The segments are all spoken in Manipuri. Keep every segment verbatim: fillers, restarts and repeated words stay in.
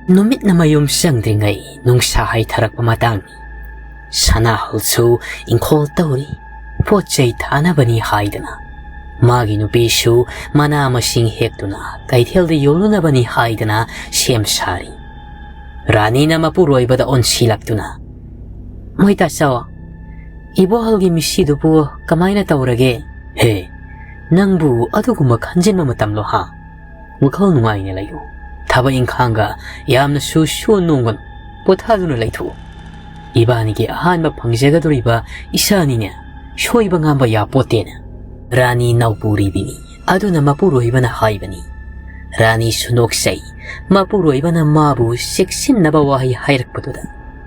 ꯅꯨꯃꯤꯠꯅ ꯃꯌꯨꯝ ꯆꯪꯗ꯭ꯔꯤꯉꯩ ꯅꯨꯡꯁꯥ ꯍꯩꯊꯔꯛꯄ ꯃꯇꯥꯡꯅꯤ꯫ ꯁꯅꯥꯍꯜꯁꯨ ꯏꯪꯈꯣꯜ ꯇꯧꯔꯤ, ꯄꯣꯠ ꯆꯩ ꯊꯥꯅꯕꯅꯤ ꯍꯥꯏꯗꯅ꯫ ꯃꯥꯒꯤ ꯅꯨꯄꯤꯁꯨ ꯃꯅꯥ ꯃꯁꯤꯡ ꯍꯦꯛꯇꯨꯅ ꯀꯩꯊꯦꯜꯗ ꯌꯣꯜꯂꯨꯅꯕꯅꯤ ꯍꯥꯏꯗꯅ ꯁꯦꯝ ꯁꯥꯔꯤ꯫ ꯔꯥꯅꯤꯅ ꯃꯄꯨꯔꯣꯏꯕꯗ ꯑꯣꯟꯁꯤꯜꯂꯛꯇꯨꯅ, "ꯃꯣꯏꯇꯥꯆꯧ, ꯏꯕꯣꯍꯜꯒꯤ ꯃꯤꯁꯤꯗꯨꯕꯨ ꯀꯃꯥꯏꯅ ꯇꯧꯔꯒꯦ?" "ꯍꯦ, ꯅꯪꯕꯨ ꯑꯗꯨꯒꯨꯝꯕ ꯈꯟꯖꯤꯟꯕ ꯃꯇꯝꯂꯣ ꯍꯥ? ꯋꯥꯈꯜ ꯅꯨꯡꯉꯥꯏꯅ ꯂꯩꯌꯨ꯫ ꯊꯕꯛ ꯏꯪꯈꯥꯡꯒ ꯌꯥꯝꯅꯁꯨ ꯁꯨ ꯅꯣꯡꯒꯅꯨ, ꯄꯣꯊꯥꯗꯨꯅ ꯂꯩꯊꯣꯛꯎ꯫ ꯏꯕꯥꯅꯤꯒꯤ ꯑꯍꯥꯟꯕ ꯐꯪꯖꯒꯗꯧꯔꯤꯕ ꯏꯆꯥꯅꯤꯅꯦ, ꯁꯣꯏꯕ ꯉꯥꯝꯕ ꯌꯥꯄꯣꯠꯇꯦꯅꯦ"꯫ ꯔꯥꯅꯤ ꯅꯧꯄꯨꯔꯤꯕꯤꯅꯤ꯫ ꯑꯗꯨꯅ ꯃꯄꯨꯔꯣꯏꯕꯅ ꯍꯥꯏꯕꯅꯤ꯫ ꯔꯥꯅꯤꯁꯨ ꯅꯣꯛꯆꯩ꯫ ꯃꯄꯨꯔꯣꯏꯕꯅ ꯃꯥꯕꯨ ꯆꯦꯛꯁꯤꯟꯅꯕ ꯋꯥꯍꯩ ꯍꯥꯏꯔꯛꯄꯗꯨꯗ,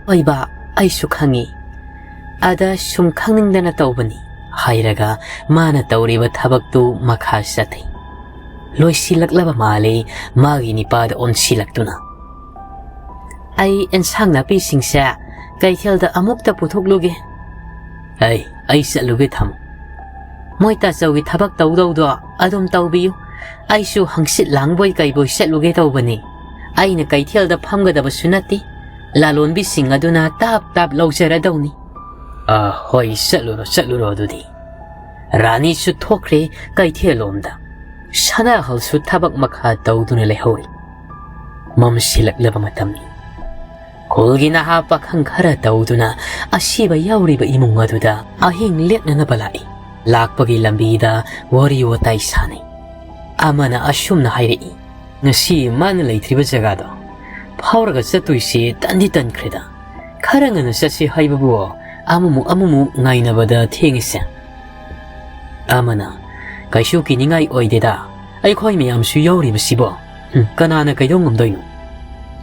"ꯍꯣꯏꯕ, ꯑꯩꯁꯨ ꯈꯪꯉꯤ꯫ ꯑꯗ ꯁꯨꯝ ꯈꯪꯅꯤꯡꯗꯅ ꯇꯧꯕꯅꯤ" ꯍꯥꯏꯔꯒ ꯃꯥꯅ ꯇꯧꯔꯤꯕ ꯊꯕꯛꯇꯨ ꯃꯈꯥ ꯆꯠꯊꯩ꯫ ꯂꯣꯏꯁꯤꯜꯂꯛꯂꯕ ꯃꯥꯜꯂꯤ꯫ ꯃꯥꯒꯤ ꯅꯤꯄꯥꯗ ꯑꯣꯟꯁꯤꯜꯂꯛꯇꯨꯅ, "ꯑꯩ ꯑꯦꯟꯁꯥꯡ ꯅꯥꯄꯤꯁꯤꯡꯁꯦ ꯀꯩꯊꯦꯜꯗ ꯑꯃꯨꯛꯇ ꯄꯨꯊꯣꯛꯂꯨꯒꯦ"꯫ "ꯑꯩ, ꯑꯩ ꯆꯠꯂꯨꯒꯦ, ꯊꯝꯃꯨ꯫ ꯃꯣꯏ ꯇꯥꯆꯧꯒꯤ ꯊꯕꯛ ꯇꯧꯗꯧꯗꯣ ꯑꯗꯨꯝ ꯇꯧꯕꯤꯌꯨ꯫ ꯑꯩꯁꯨ ꯍꯪꯆꯤꯠ ꯂꯥꯡꯕꯣꯏ ꯀꯩꯕꯣꯏ ꯆꯠꯂꯨꯒꯦ ꯇꯧꯕꯅꯤ꯫ ꯑꯩꯅ ꯀꯩꯊꯦꯜꯗ ꯐꯝꯒꯗꯕꯁꯨ ꯅꯠꯇꯦ꯫ ꯂꯂꯣꯟꯕꯤꯁꯤꯡ ꯑꯗꯨꯅ ꯇꯥꯞ ꯇꯥꯞ ꯂꯧꯖꯔꯗꯧꯅꯤ"꯫ "ꯑ, ꯍꯣꯏ, ꯆꯠꯂꯨꯔꯣ, ꯆꯠꯂꯨꯔꯣ ꯑꯗꯨꯗꯤ"꯫ ꯔꯥꯅꯤꯁꯨ ꯊꯣꯛꯈ꯭ꯔꯦ ꯀꯩꯊꯦꯜꯂꯣꯝꯗ꯫ ꯁꯅꯥꯍꯜꯁꯨ ꯊꯕꯛ ꯃꯈꯥ ꯇꯧꯗꯨꯅ ꯂꯩꯍꯧꯔꯤ꯫ ꯃꯝꯁꯤꯜꯂꯛꯂꯕ ꯃꯇꯝꯅꯤ꯫ ꯈꯨꯜꯒꯤ ꯅꯍꯥ ꯄꯥꯈꯪ ꯈꯔ ꯇꯧꯗꯨꯅ ꯑꯁꯤꯕ ꯌꯥꯎꯔꯤꯕ ꯏꯃꯨꯡ ꯑꯗꯨꯗ ꯑꯍꯤꯡ ꯂꯦꯛꯅꯅꯕ ꯂꯥꯛꯏ꯫ ꯂꯥꯛꯄꯒꯤ ꯂꯝꯕꯤꯗ ꯋꯥꯔꯤ ꯋꯥꯇꯥꯏ ꯁꯥꯟꯅꯩ꯫ ꯑꯃꯅ ꯑꯁꯨꯝꯅ ꯍꯥꯏꯔꯛꯏ, "ꯉꯁꯤ ꯃꯥꯅ ꯂꯩꯇ꯭ꯔꯤꯕ ꯖꯒꯥꯗꯣ ꯐꯥꯎꯔꯒ ꯆꯠꯇꯣꯏꯁꯤ ꯇꯟꯗꯤ ꯇꯟꯈ꯭ꯔꯦꯗ꯫ ꯈꯔ ꯉꯟꯅ ꯆꯠꯁꯤ ꯍꯥꯏꯕꯕꯨ ꯑꯃꯃꯨꯛ ꯑꯃꯃꯨꯛ ꯉꯥꯏꯅꯕꯗ ꯊꯦꯡꯉꯤꯁꯦ"꯫ ꯑꯃꯅ, "ꯀꯩꯁꯨ ꯀꯤꯅꯤꯡꯉꯥꯏ ꯑꯣꯏꯗꯦꯗ, ꯑꯩꯈꯣꯏ ꯃꯌꯥꯝꯁꯨ ꯌꯥꯎꯔꯤꯕꯁꯤꯕꯣ꯫ ꯎꯝ, ꯀꯅꯥꯅ ꯀꯩꯗꯧ ꯉꯝꯗꯣꯏꯅꯣ?"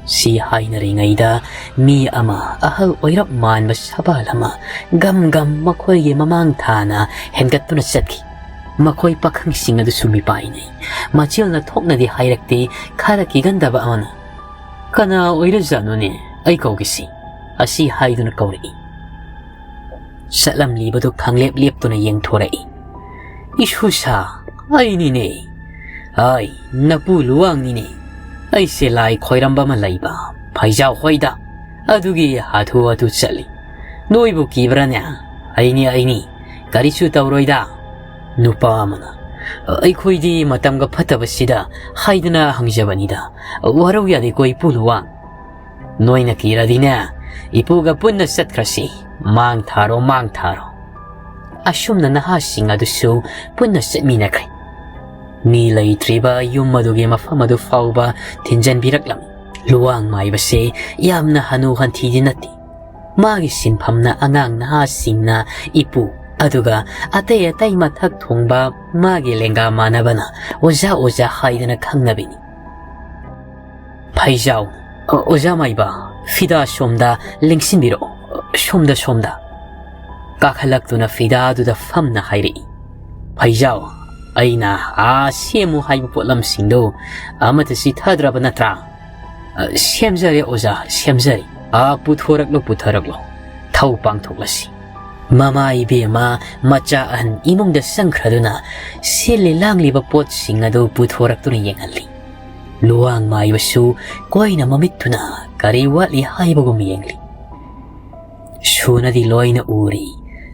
ꯁꯤ ꯍꯥꯏꯅꯔꯤꯉꯩꯗ ꯃꯤ ꯑꯃ, ꯑꯍꯜ ꯑꯣꯏꯔꯞ ꯃꯥꯟꯕ ꯁꯕꯥꯜ ꯑꯃ ꯒꯝ ꯒꯝ ꯃꯈꯣꯏꯒꯤ ꯃꯃꯥꯡ ꯊꯥꯅ ꯍꯦꯟꯒꯠꯇꯨꯅ ꯆꯠꯈꯤ꯫ ꯃꯈꯣꯏ ꯄꯥꯈꯪꯁꯤꯡ ꯑꯗꯨꯁꯨ ꯃꯤꯄꯥꯏꯅꯩ꯫ ꯃꯆꯤꯜꯅ ꯊꯣꯛꯅꯗꯤ ꯍꯥꯏꯔꯛꯇꯦ, ꯈꯔ ꯀꯤꯒꯟꯗꯕ ꯑꯃꯅ, "ꯀꯅꯥ ꯑꯣꯏꯔꯖꯥꯠꯅꯣꯅꯦ? ꯑꯩ ꯀꯧꯒꯦꯁꯤ"꯫ ꯑꯁꯤ ꯍꯥꯏꯗꯨꯅ ꯀꯧꯔꯛꯏ꯫ ꯆꯠꯂꯝꯂꯤꯕꯗꯨ ꯈꯪꯂꯦꯞ ꯂꯦꯞꯇꯨꯅ ꯌꯦꯡꯊꯣꯔꯛꯏ꯫ "ꯏꯁꯨꯁꯥ, ꯑꯩꯅꯤꯅꯦ꯫ ꯑꯩ ꯅꯄꯨ ꯂꯨꯋꯥꯡꯅꯤꯅꯦ꯫ "ꯑꯩꯁꯦ ꯂꯥꯏ ꯈꯣꯏꯔꯝꯕ ꯑꯃ ꯂꯩꯕ, ꯐꯩꯖꯥꯎ ꯍꯣꯏꯗ, ꯑꯗꯨꯒꯤ ꯍꯥꯊꯨ ꯍꯥꯊꯨ ꯆꯠꯂꯤ꯫ ꯅꯣꯏꯕꯨ ꯀꯤꯕ꯭ꯔꯥꯅꯦ? ꯑꯩꯅꯤ, ꯑꯩꯅꯤ, ꯀꯔꯤꯁꯨ ꯇꯧꯔꯣꯏꯗ"꯫ ꯅꯨꯄꯥ ꯑꯃꯅ, "ꯑꯩꯈꯣꯏꯗꯤ ꯃꯇꯝꯒ ꯐꯠꯇꯕꯁꯤꯗ ꯍꯥꯏꯗꯅ ꯍꯪꯖꯕꯅꯤꯗ, ꯋꯥꯔꯧ ꯌꯥꯗꯦꯀꯣ ꯏꯄꯨ ꯂꯨꯋꯥꯡ꯫ ꯅꯣꯏꯅ ꯀꯤꯔꯗꯤꯅꯦ, ꯏꯄꯨꯒ ꯄꯨꯟꯅ ꯆꯠꯈ꯭ꯔꯁꯤ꯫ ꯃꯥꯡ ꯊꯥꯔꯣ, ꯃꯥꯡ ꯊꯥꯔꯣ"꯫ ꯑꯁꯨꯝꯅ ꯅꯍꯥꯁꯤꯡ ꯑꯗꯨꯁꯨ ꯄꯨꯟꯅ ꯆꯠꯃꯤꯟꯅꯈ꯭ꯔꯦ꯫ ꯃꯤ ꯂꯩꯇ꯭ꯔꯤꯕ ꯌꯨꯝ ꯑꯗꯨꯒꯤ ꯃꯐꯝ ꯑꯗꯨ ꯐꯥꯎꯕ ꯊꯤꯟꯖꯟꯕꯤꯔꯛꯂꯝꯃꯤ꯫ ꯂꯨꯋꯥꯡ ꯃꯥꯏꯕꯁꯦ ꯌꯥꯝꯅ ꯍꯅꯨ ꯍꯟꯊꯤꯗꯤ ꯅꯠꯇꯦ꯫ ꯃꯥꯒꯤ ꯁꯤꯟꯐꯝꯅ ꯑꯉꯥꯡ ꯅꯍꯥꯁꯤꯡꯅ ꯏꯄꯨ, ꯑꯗꯨꯒ ꯑꯇꯩ ꯑꯇꯩ ꯃꯊꯛ ꯊꯣꯡꯕ ꯃꯥꯒꯤ ꯂꯦꯡꯒꯥ ꯃꯥꯟꯅꯕꯅ ꯑꯣꯖꯥ ꯑꯣꯖꯥ ꯍꯥꯏꯗꯅ ꯈꯪꯅꯕꯤꯅꯤ꯫ "ꯐꯩꯖꯥꯎ, ꯑ, ꯑꯣꯖꯥ ꯃꯥꯏꯕ, ꯐꯤꯗꯥ ꯁꯣꯝꯗ ꯂꯦꯡꯁꯤꯟꯕꯤꯔꯛꯑꯣ, ꯁꯣꯝꯗ, ꯁꯣꯝꯗ"꯫ ꯀꯥꯈꯠꯂꯛꯇꯨꯅ ꯐꯤꯗꯥꯗꯨꯗ ꯐꯝꯅ ꯍꯥꯏꯔꯛꯏ꯫ "ꯐꯩꯖꯥꯎ, ꯑꯩꯅ ꯑꯥ ꯁꯦꯝꯃꯨ ꯍꯥꯏꯕ ꯄꯣꯠꯂꯝꯁꯤꯡꯗꯨ ꯑꯃꯠꯇ ꯆꯤꯊꯗ꯭ꯔꯕ ꯅꯠꯇ꯭ꯔꯥ?" "ꯑ, ꯁꯦꯝꯖꯔꯦ ꯑꯣꯖꯥ, ꯁꯦꯝꯖꯔꯦ꯫ ꯑꯥ, ꯄꯨꯊꯣꯔꯛꯂꯣ, ꯄꯨꯊꯣꯔꯛꯂꯣ꯫ ꯊꯧ ꯄꯥꯡꯊꯣꯛꯂꯁꯤ"꯫ ꯃꯃꯥ ꯏꯕꯦꯝꯃ ꯃꯆꯥ ꯑꯍꯟ ꯏꯃꯨꯡꯗ ꯆꯪꯈ꯭ꯔꯗꯨꯅ ꯁꯤꯜꯂꯤ ꯂꯥꯡꯂꯤꯕ ꯄꯣꯠꯁꯤꯡ ꯑꯗꯨ ꯄꯨꯊꯣꯔꯛꯇꯨꯅ ꯌꯦꯡꯍꯜꯂꯤ꯫ ꯂꯨꯋꯥꯡ ꯃꯥꯏꯕꯁꯨ ꯀꯣꯏꯅ ꯃꯃꯤꯠꯇꯨꯅ ꯀꯔꯤ ꯋꯥꯠꯂꯤ ꯍꯥꯏꯕꯒꯨꯝ ꯌꯦꯡꯂꯤ꯫ ꯁꯨꯅꯗꯤ ꯂꯣꯏꯅ ꯎꯔꯤ꯫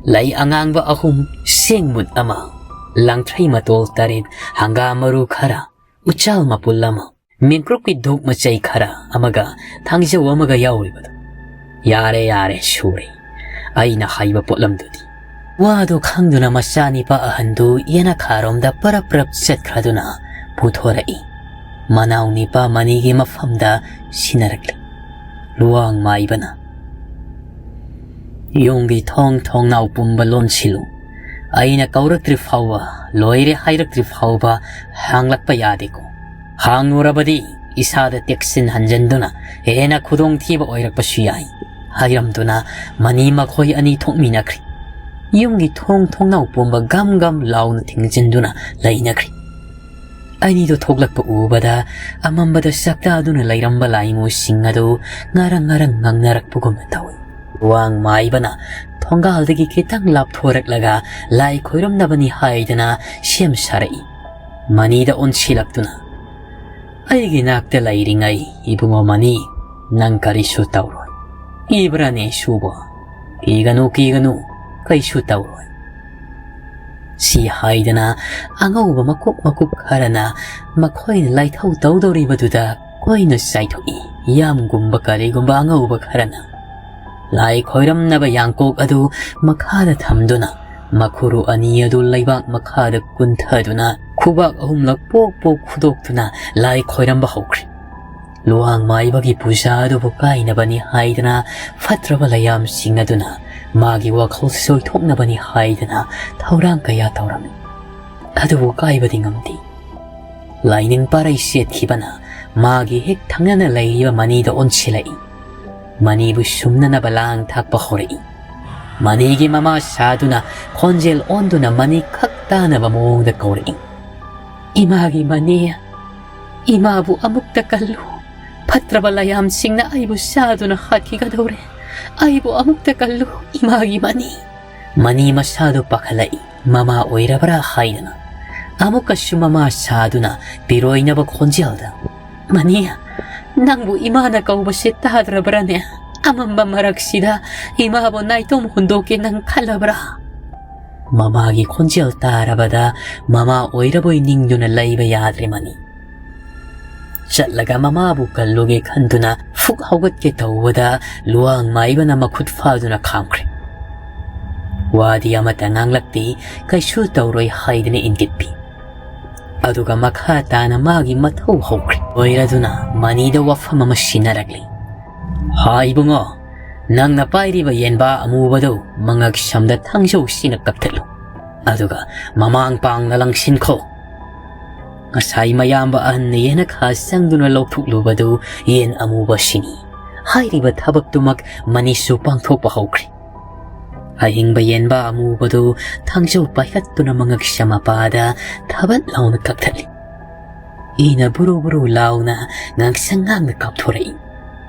ꯂꯩ ꯑꯉꯥꯡꯕ ꯑꯍꯨꯝ, ꯁꯦꯡꯃꯨꯠ ꯑꯃ, ꯂꯪꯊ꯭ꯔꯩ ꯃꯇꯣꯜ ꯇꯔꯦꯠ, ꯍꯪꯒꯥꯝ ꯃꯔꯨ ꯈꯔ, ꯎꯆꯥꯜ ꯃꯄꯨꯜ ꯑꯃ, ꯃꯤꯡꯀ꯭ꯔꯨꯞꯀꯤ ꯙꯨꯞ ꯃꯆꯩ ꯈꯔ ꯑꯃꯒ ꯊꯥꯡꯖꯧ ꯑꯃꯒ ꯌꯥꯎꯔꯤꯕꯗꯨ꯫ "ꯌꯥꯔꯦ, ꯌꯥꯔꯦ, ꯁꯨꯔꯦ꯫ ꯑꯩꯅ ꯍꯥꯏꯕ ꯄꯣꯠꯂꯝꯗꯨꯗꯤ"꯫ ꯋꯥꯗꯨ ꯈꯪꯗꯨꯅ ꯃꯆꯥꯅꯤꯄꯥ ꯑꯍꯟꯗꯨ ꯌꯦꯅꯈꯥꯔꯣꯝꯗ ꯄꯔꯞ ꯄꯔꯞ ꯆꯠꯈ꯭ꯔꯗꯨꯅ ꯄꯨꯊꯣꯔꯛꯏ꯫ ꯃꯅꯥꯎꯅꯤꯄꯥ ꯃꯅꯤꯒꯤ ꯃꯐꯝꯗ ꯁꯤꯟꯅꯔꯛꯂꯤ꯫ ꯂꯨꯋꯥꯡ ꯃꯥꯏꯕꯅ, "ꯌꯨꯝꯒꯤ ꯊꯣꯡ ꯊꯣꯡꯅꯥꯎ ꯄꯨꯝꯕ ꯂꯣꯟꯁꯤꯜꯂꯨ꯫ ꯑꯩꯅ ꯀꯧꯔꯛꯇ꯭ꯔꯤ ꯐꯥꯎꯕ, ꯂꯣꯏꯔꯦ ꯍꯥꯏꯔꯛꯇ꯭ꯔꯤ ꯐꯥꯎꯕ ꯍꯥꯡꯂꯛꯄ ꯌꯥꯗꯦꯀꯣ꯫ ꯍꯥꯡꯂꯨꯔꯕꯗꯤ ꯏꯁꯥꯗ ꯇꯦꯛꯁꯤꯟ ꯍꯟꯖꯤꯟꯗꯨꯅ ꯍꯦꯟꯅ ꯈꯨꯗꯣꯡꯊꯤꯕ ꯑꯣꯏꯔꯛꯄꯁꯨ ꯌꯥꯏ" ꯍꯥꯏꯔꯝꯗꯨꯅ ꯃꯅꯤ ꯃꯈꯣꯏ ꯑꯅꯤ ꯊꯣꯛꯃꯤꯟꯅꯈ꯭ꯔꯤ꯫ ꯌꯨꯝꯒꯤ ꯊꯣꯡ ꯊꯣꯡꯅꯥꯎ ꯄꯨꯝꯕ ꯒꯝ ꯒꯝ ꯂꯥꯎꯅ ꯊꯤꯡꯖꯤꯟꯗꯨꯅ ꯂꯩꯅꯈ꯭ꯔꯤ꯫ ꯑꯅꯤꯗꯨ ꯊꯣꯛꯂꯛꯄ ꯎꯕꯗ ꯑꯃꯝꯕꯗ ꯆꯥꯛꯇꯥꯗꯨꯅ ꯂꯩꯔꯝꯕ ꯂꯥꯏꯃꯨꯁꯤꯡ ꯑꯗꯨ ꯉꯔꯪ ꯉꯔꯪ ꯉꯪꯅꯔꯛꯄꯒꯨꯝꯅ ꯇꯧꯏ꯫ ꯋꯥꯡ ꯃꯥꯏꯕꯅ ꯊꯣꯡꯒꯥꯜꯗꯒꯤ ꯈꯤꯇꯪ ꯂꯥꯞꯊꯣꯔꯛꯂꯒ ꯂꯥꯏ ꯈꯣꯏꯔꯝꯅꯕꯅꯤ ꯍꯥꯏꯗꯅ ꯁꯦꯝ ꯁꯥꯔꯛꯏ꯫ ꯃꯅꯤꯗ ꯑꯣꯟꯁꯤꯜꯂꯛꯇꯨꯅ, ꯑꯩꯒꯤ ꯅꯥꯛꯇ ꯂꯩꯔꯤꯉꯩ ꯏꯕꯨꯡꯉꯣ ꯃꯅꯤ, ꯅꯪ ꯀꯔꯤꯁꯨ ꯇꯧꯔꯣꯏ꯫ ꯀꯤꯕ꯭ꯔꯥꯅꯦ ꯁꯨꯕꯣ? ꯀꯤꯒꯅꯨ, ꯀꯤꯒꯅꯨ, ꯀꯩꯁꯨ ꯇꯧꯔꯣꯏ꯫ ꯁꯤ ꯍꯥꯏꯗꯅ ꯑꯉꯧꯕ ꯃꯀꯨꯞ ꯃꯀꯨꯞ ꯈꯔꯅ ꯃꯈꯣꯏꯅ ꯂꯥꯏꯊꯧ ꯇꯧꯗꯧꯔꯤꯕꯗꯨꯗ ꯀꯣꯏꯅ ꯆꯥꯏꯊꯣꯛꯏ꯫ ꯌꯥꯝꯒꯨꯝꯕ ꯀꯔꯤꯒꯨꯝꯕ ꯑꯉꯧꯕ ꯈꯔꯅ ꯂꯥꯏ ꯈꯣꯏꯔꯝꯅꯕ ꯌꯥꯡꯀꯣꯛ ꯑꯗꯨ ꯃꯈꯥꯗ ꯊꯝꯗꯨꯅ, ꯃꯈꯨꯔꯨ ꯑꯅꯤ ꯑꯗꯨ ꯂꯩꯕꯥꯛ ꯃꯈꯥꯗ ꯀꯨꯟꯊꯗꯨꯅ, ꯈꯨꯕꯥꯛ ꯑꯍꯨꯝꯂꯛ ꯄꯣꯛ ꯄꯣꯛ ꯈꯨꯗꯣꯛꯇꯨꯅ ꯂꯥꯏ ꯈꯣꯏꯔꯝꯕ ꯍꯧꯈ꯭ꯔꯦ꯫ ꯂꯨꯋꯥꯡ ꯃꯥꯏꯕꯒꯤ ꯄꯨꯖꯥ ꯑꯗꯨꯕꯨ ꯀꯥꯏꯅꯕꯅꯤ ꯍꯥꯏꯗꯅ, ꯐꯠꯇ꯭ꯔꯕ ꯂꯩꯌꯥꯝꯁꯤꯡ ꯑꯗꯨꯅ ꯃꯥꯒꯤ ꯋꯥꯈꯜ ꯁꯣꯏꯊꯣꯛꯅꯕꯅꯤ ꯍꯥꯏꯗꯅ ꯊꯧꯔꯥꯡ ꯀꯌꯥ ꯇꯧꯔꯝꯃꯤ꯫ ꯑꯗꯨꯕꯨ ꯀꯥꯏꯕꯗꯤ ꯉꯝꯗꯦ꯫ ꯂꯥꯏꯅꯤꯡ ꯄꯥꯔꯩ ꯁꯦꯠꯈꯤꯕꯅ ꯃꯥꯒꯤ ꯍꯦꯛ ꯊꯪꯅꯅ ꯂꯩꯔꯤꯕ ꯃꯅꯤꯗ ꯑꯣꯟꯁꯤꯜꯂꯛꯏ꯫ ꯃꯅꯤꯕꯨ ꯁꯨꯝꯅꯅꯕ ꯂꯥꯡ ꯊꯥꯛꯄ ꯍꯧꯔꯛꯏ꯫ ꯃꯅꯤꯒꯤ ꯃꯃꯥ ꯁꯥꯗꯨꯅ ꯈꯣꯟꯖꯦꯜ ꯑꯣꯟꯗꯨꯅ ꯃꯅꯤ ꯈꯛ ꯇꯥꯅꯕ ꯃꯑꯣꯡꯗ ꯀꯧꯔꯛꯏ꯫ "ꯏꯃꯥꯒꯤ ꯃꯅꯤ, ꯏꯃꯥꯕꯨ ꯑꯃꯨꯛꯇ ꯀꯜꯂꯨ꯫ ꯐꯠꯇ꯭ꯔꯕ ꯂꯥꯏꯌꯥꯝꯁꯤꯡꯅ ꯑꯩꯕꯨ ꯆꯥꯗꯨꯅ ꯍꯥꯠꯈꯤꯒꯗꯧꯔꯦ꯫ ꯑꯩꯕꯨ ꯑꯃꯨꯛꯇ ꯀꯜꯂꯨ, ꯏꯃꯥꯒꯤ ꯃꯅꯤ꯫" ꯃꯅꯤ ꯃꯁꯥꯗꯨ ꯄꯥꯈꯠꯂꯛꯏ꯫ ꯃꯃꯥ ꯑꯣꯏꯔꯕ꯭ꯔꯥ ꯍꯥꯏꯗꯅ ꯑꯃꯨꯛꯀꯁꯨ ꯃꯃꯥ ꯁꯥꯗꯨꯅ ꯄꯤꯔꯣꯏꯅꯕ ꯈꯣꯟꯖꯦꯜꯗ, "ꯃꯅꯤ, ꯅꯪꯕꯨ ꯏꯃꯥꯅ ꯀꯧꯕꯁꯦ ꯇꯥꯗ꯭ꯔꯕ꯭ꯔꯥꯅꯦ? ꯑꯃꯝꯕ ꯃꯔꯛꯁꯤꯗ ꯏꯃꯥꯕꯨ ꯅꯥꯏꯇꯣꯝ ꯍꯨꯟꯗꯣꯛꯀꯦ ꯅꯪ ꯈꯜꯂꯕ꯭ꯔꯥ?" ꯃꯃꯥꯒꯤ ꯈꯣꯟꯖꯦꯜ ꯇꯥꯔꯕꯗ ꯃꯃꯥ ꯑꯣꯏꯔꯕꯣꯏ ꯅꯤꯡꯗꯨꯅ ꯂꯩꯕ ꯌꯥꯗ꯭ꯔꯦ ꯃꯅꯤ꯫ ꯆꯠꯂꯒ ꯃꯃꯥꯕꯨ ꯀꯜꯂꯨꯒꯦ ꯈꯟꯗꯨꯅ ꯐꯨꯛ ꯍꯧꯒꯠꯀꯦ ꯇꯧꯕꯗ ꯂꯨꯋꯥꯡ ꯃꯥꯏꯕꯅ ꯃꯈꯨꯠ ꯐꯥꯗꯨꯅ ꯈꯥꯝꯈ꯭ꯔꯦ꯫ ꯋꯥꯗꯤ ꯑꯃꯠꯇ ꯉꯥꯡꯂꯛꯇꯦ, ꯀꯩꯁꯨ ꯇꯧꯔꯣꯏ ꯍꯥꯏꯗꯅ ꯏꯪꯒꯤꯠ ꯄꯤ꯫ ꯑꯗꯨꯒ ꯃꯈꯥ ꯇꯥꯅ ꯃꯥꯒꯤ ꯃꯊꯧ ꯍꯧꯈ꯭ꯔꯦ꯫ ꯑꯣꯏꯔꯗꯨꯅ ꯃꯅꯤꯗ ꯋꯥꯐꯝ ꯑꯃ ꯁꯤꯟꯅꯔꯛꯂꯤ꯫ "ꯍꯥ ꯏꯕꯨꯡꯉꯣ, ꯅꯪꯅ ꯄꯥꯏꯔꯤꯕ ꯌꯦꯟꯕꯥ ꯑꯃꯨꯕꯗꯨ ꯃꯉꯛ ꯁꯝꯗ ꯊꯥꯡꯖꯧꯁꯤꯅ ꯀꯛꯊꯠꯂꯨ꯫ ꯑꯗꯨꯒ ꯃꯃꯥꯡ ꯄꯥꯡꯅ ꯂꯪꯁꯤꯟꯈꯣ꯫ ꯉꯁꯥꯏ ꯃꯌꯥꯝꯕ ꯑꯍꯟꯅ ꯌꯦꯅꯈꯥ ꯆꯪꯗꯨꯅ ꯂꯧꯊꯣꯛꯂꯨꯕꯗꯨ ꯌꯦꯟ ꯑꯃꯨꯕꯁꯤꯅꯤ꯫" ꯍꯥꯏꯔꯤꯕ ꯊꯕꯛꯇꯨꯃꯛ ꯃꯅꯤꯁꯨ ꯄꯥꯡꯊꯣꯛꯄ ꯍꯧꯈ꯭ꯔꯦ꯫ ꯑꯍꯤꯡꯕ ꯌꯦꯟꯕꯥ ꯑꯃꯨꯕꯗꯨ ꯊꯥꯡꯖꯧ ꯄꯥꯏꯈꯠꯇꯨꯅ ꯃꯉꯛꯁꯝ ꯃꯄꯥꯗ ꯊꯕꯠ ꯂꯥꯎꯅ ꯀꯛꯊꯠꯂꯤ꯫ ꯏꯅ ꯕꯨꯔꯨ ꯕꯨꯔꯨ ꯂꯥꯎꯅ ꯉꯥꯡꯁꯪ ꯉꯥꯡꯅ ꯀꯥꯞꯊꯣꯔꯛꯏ꯫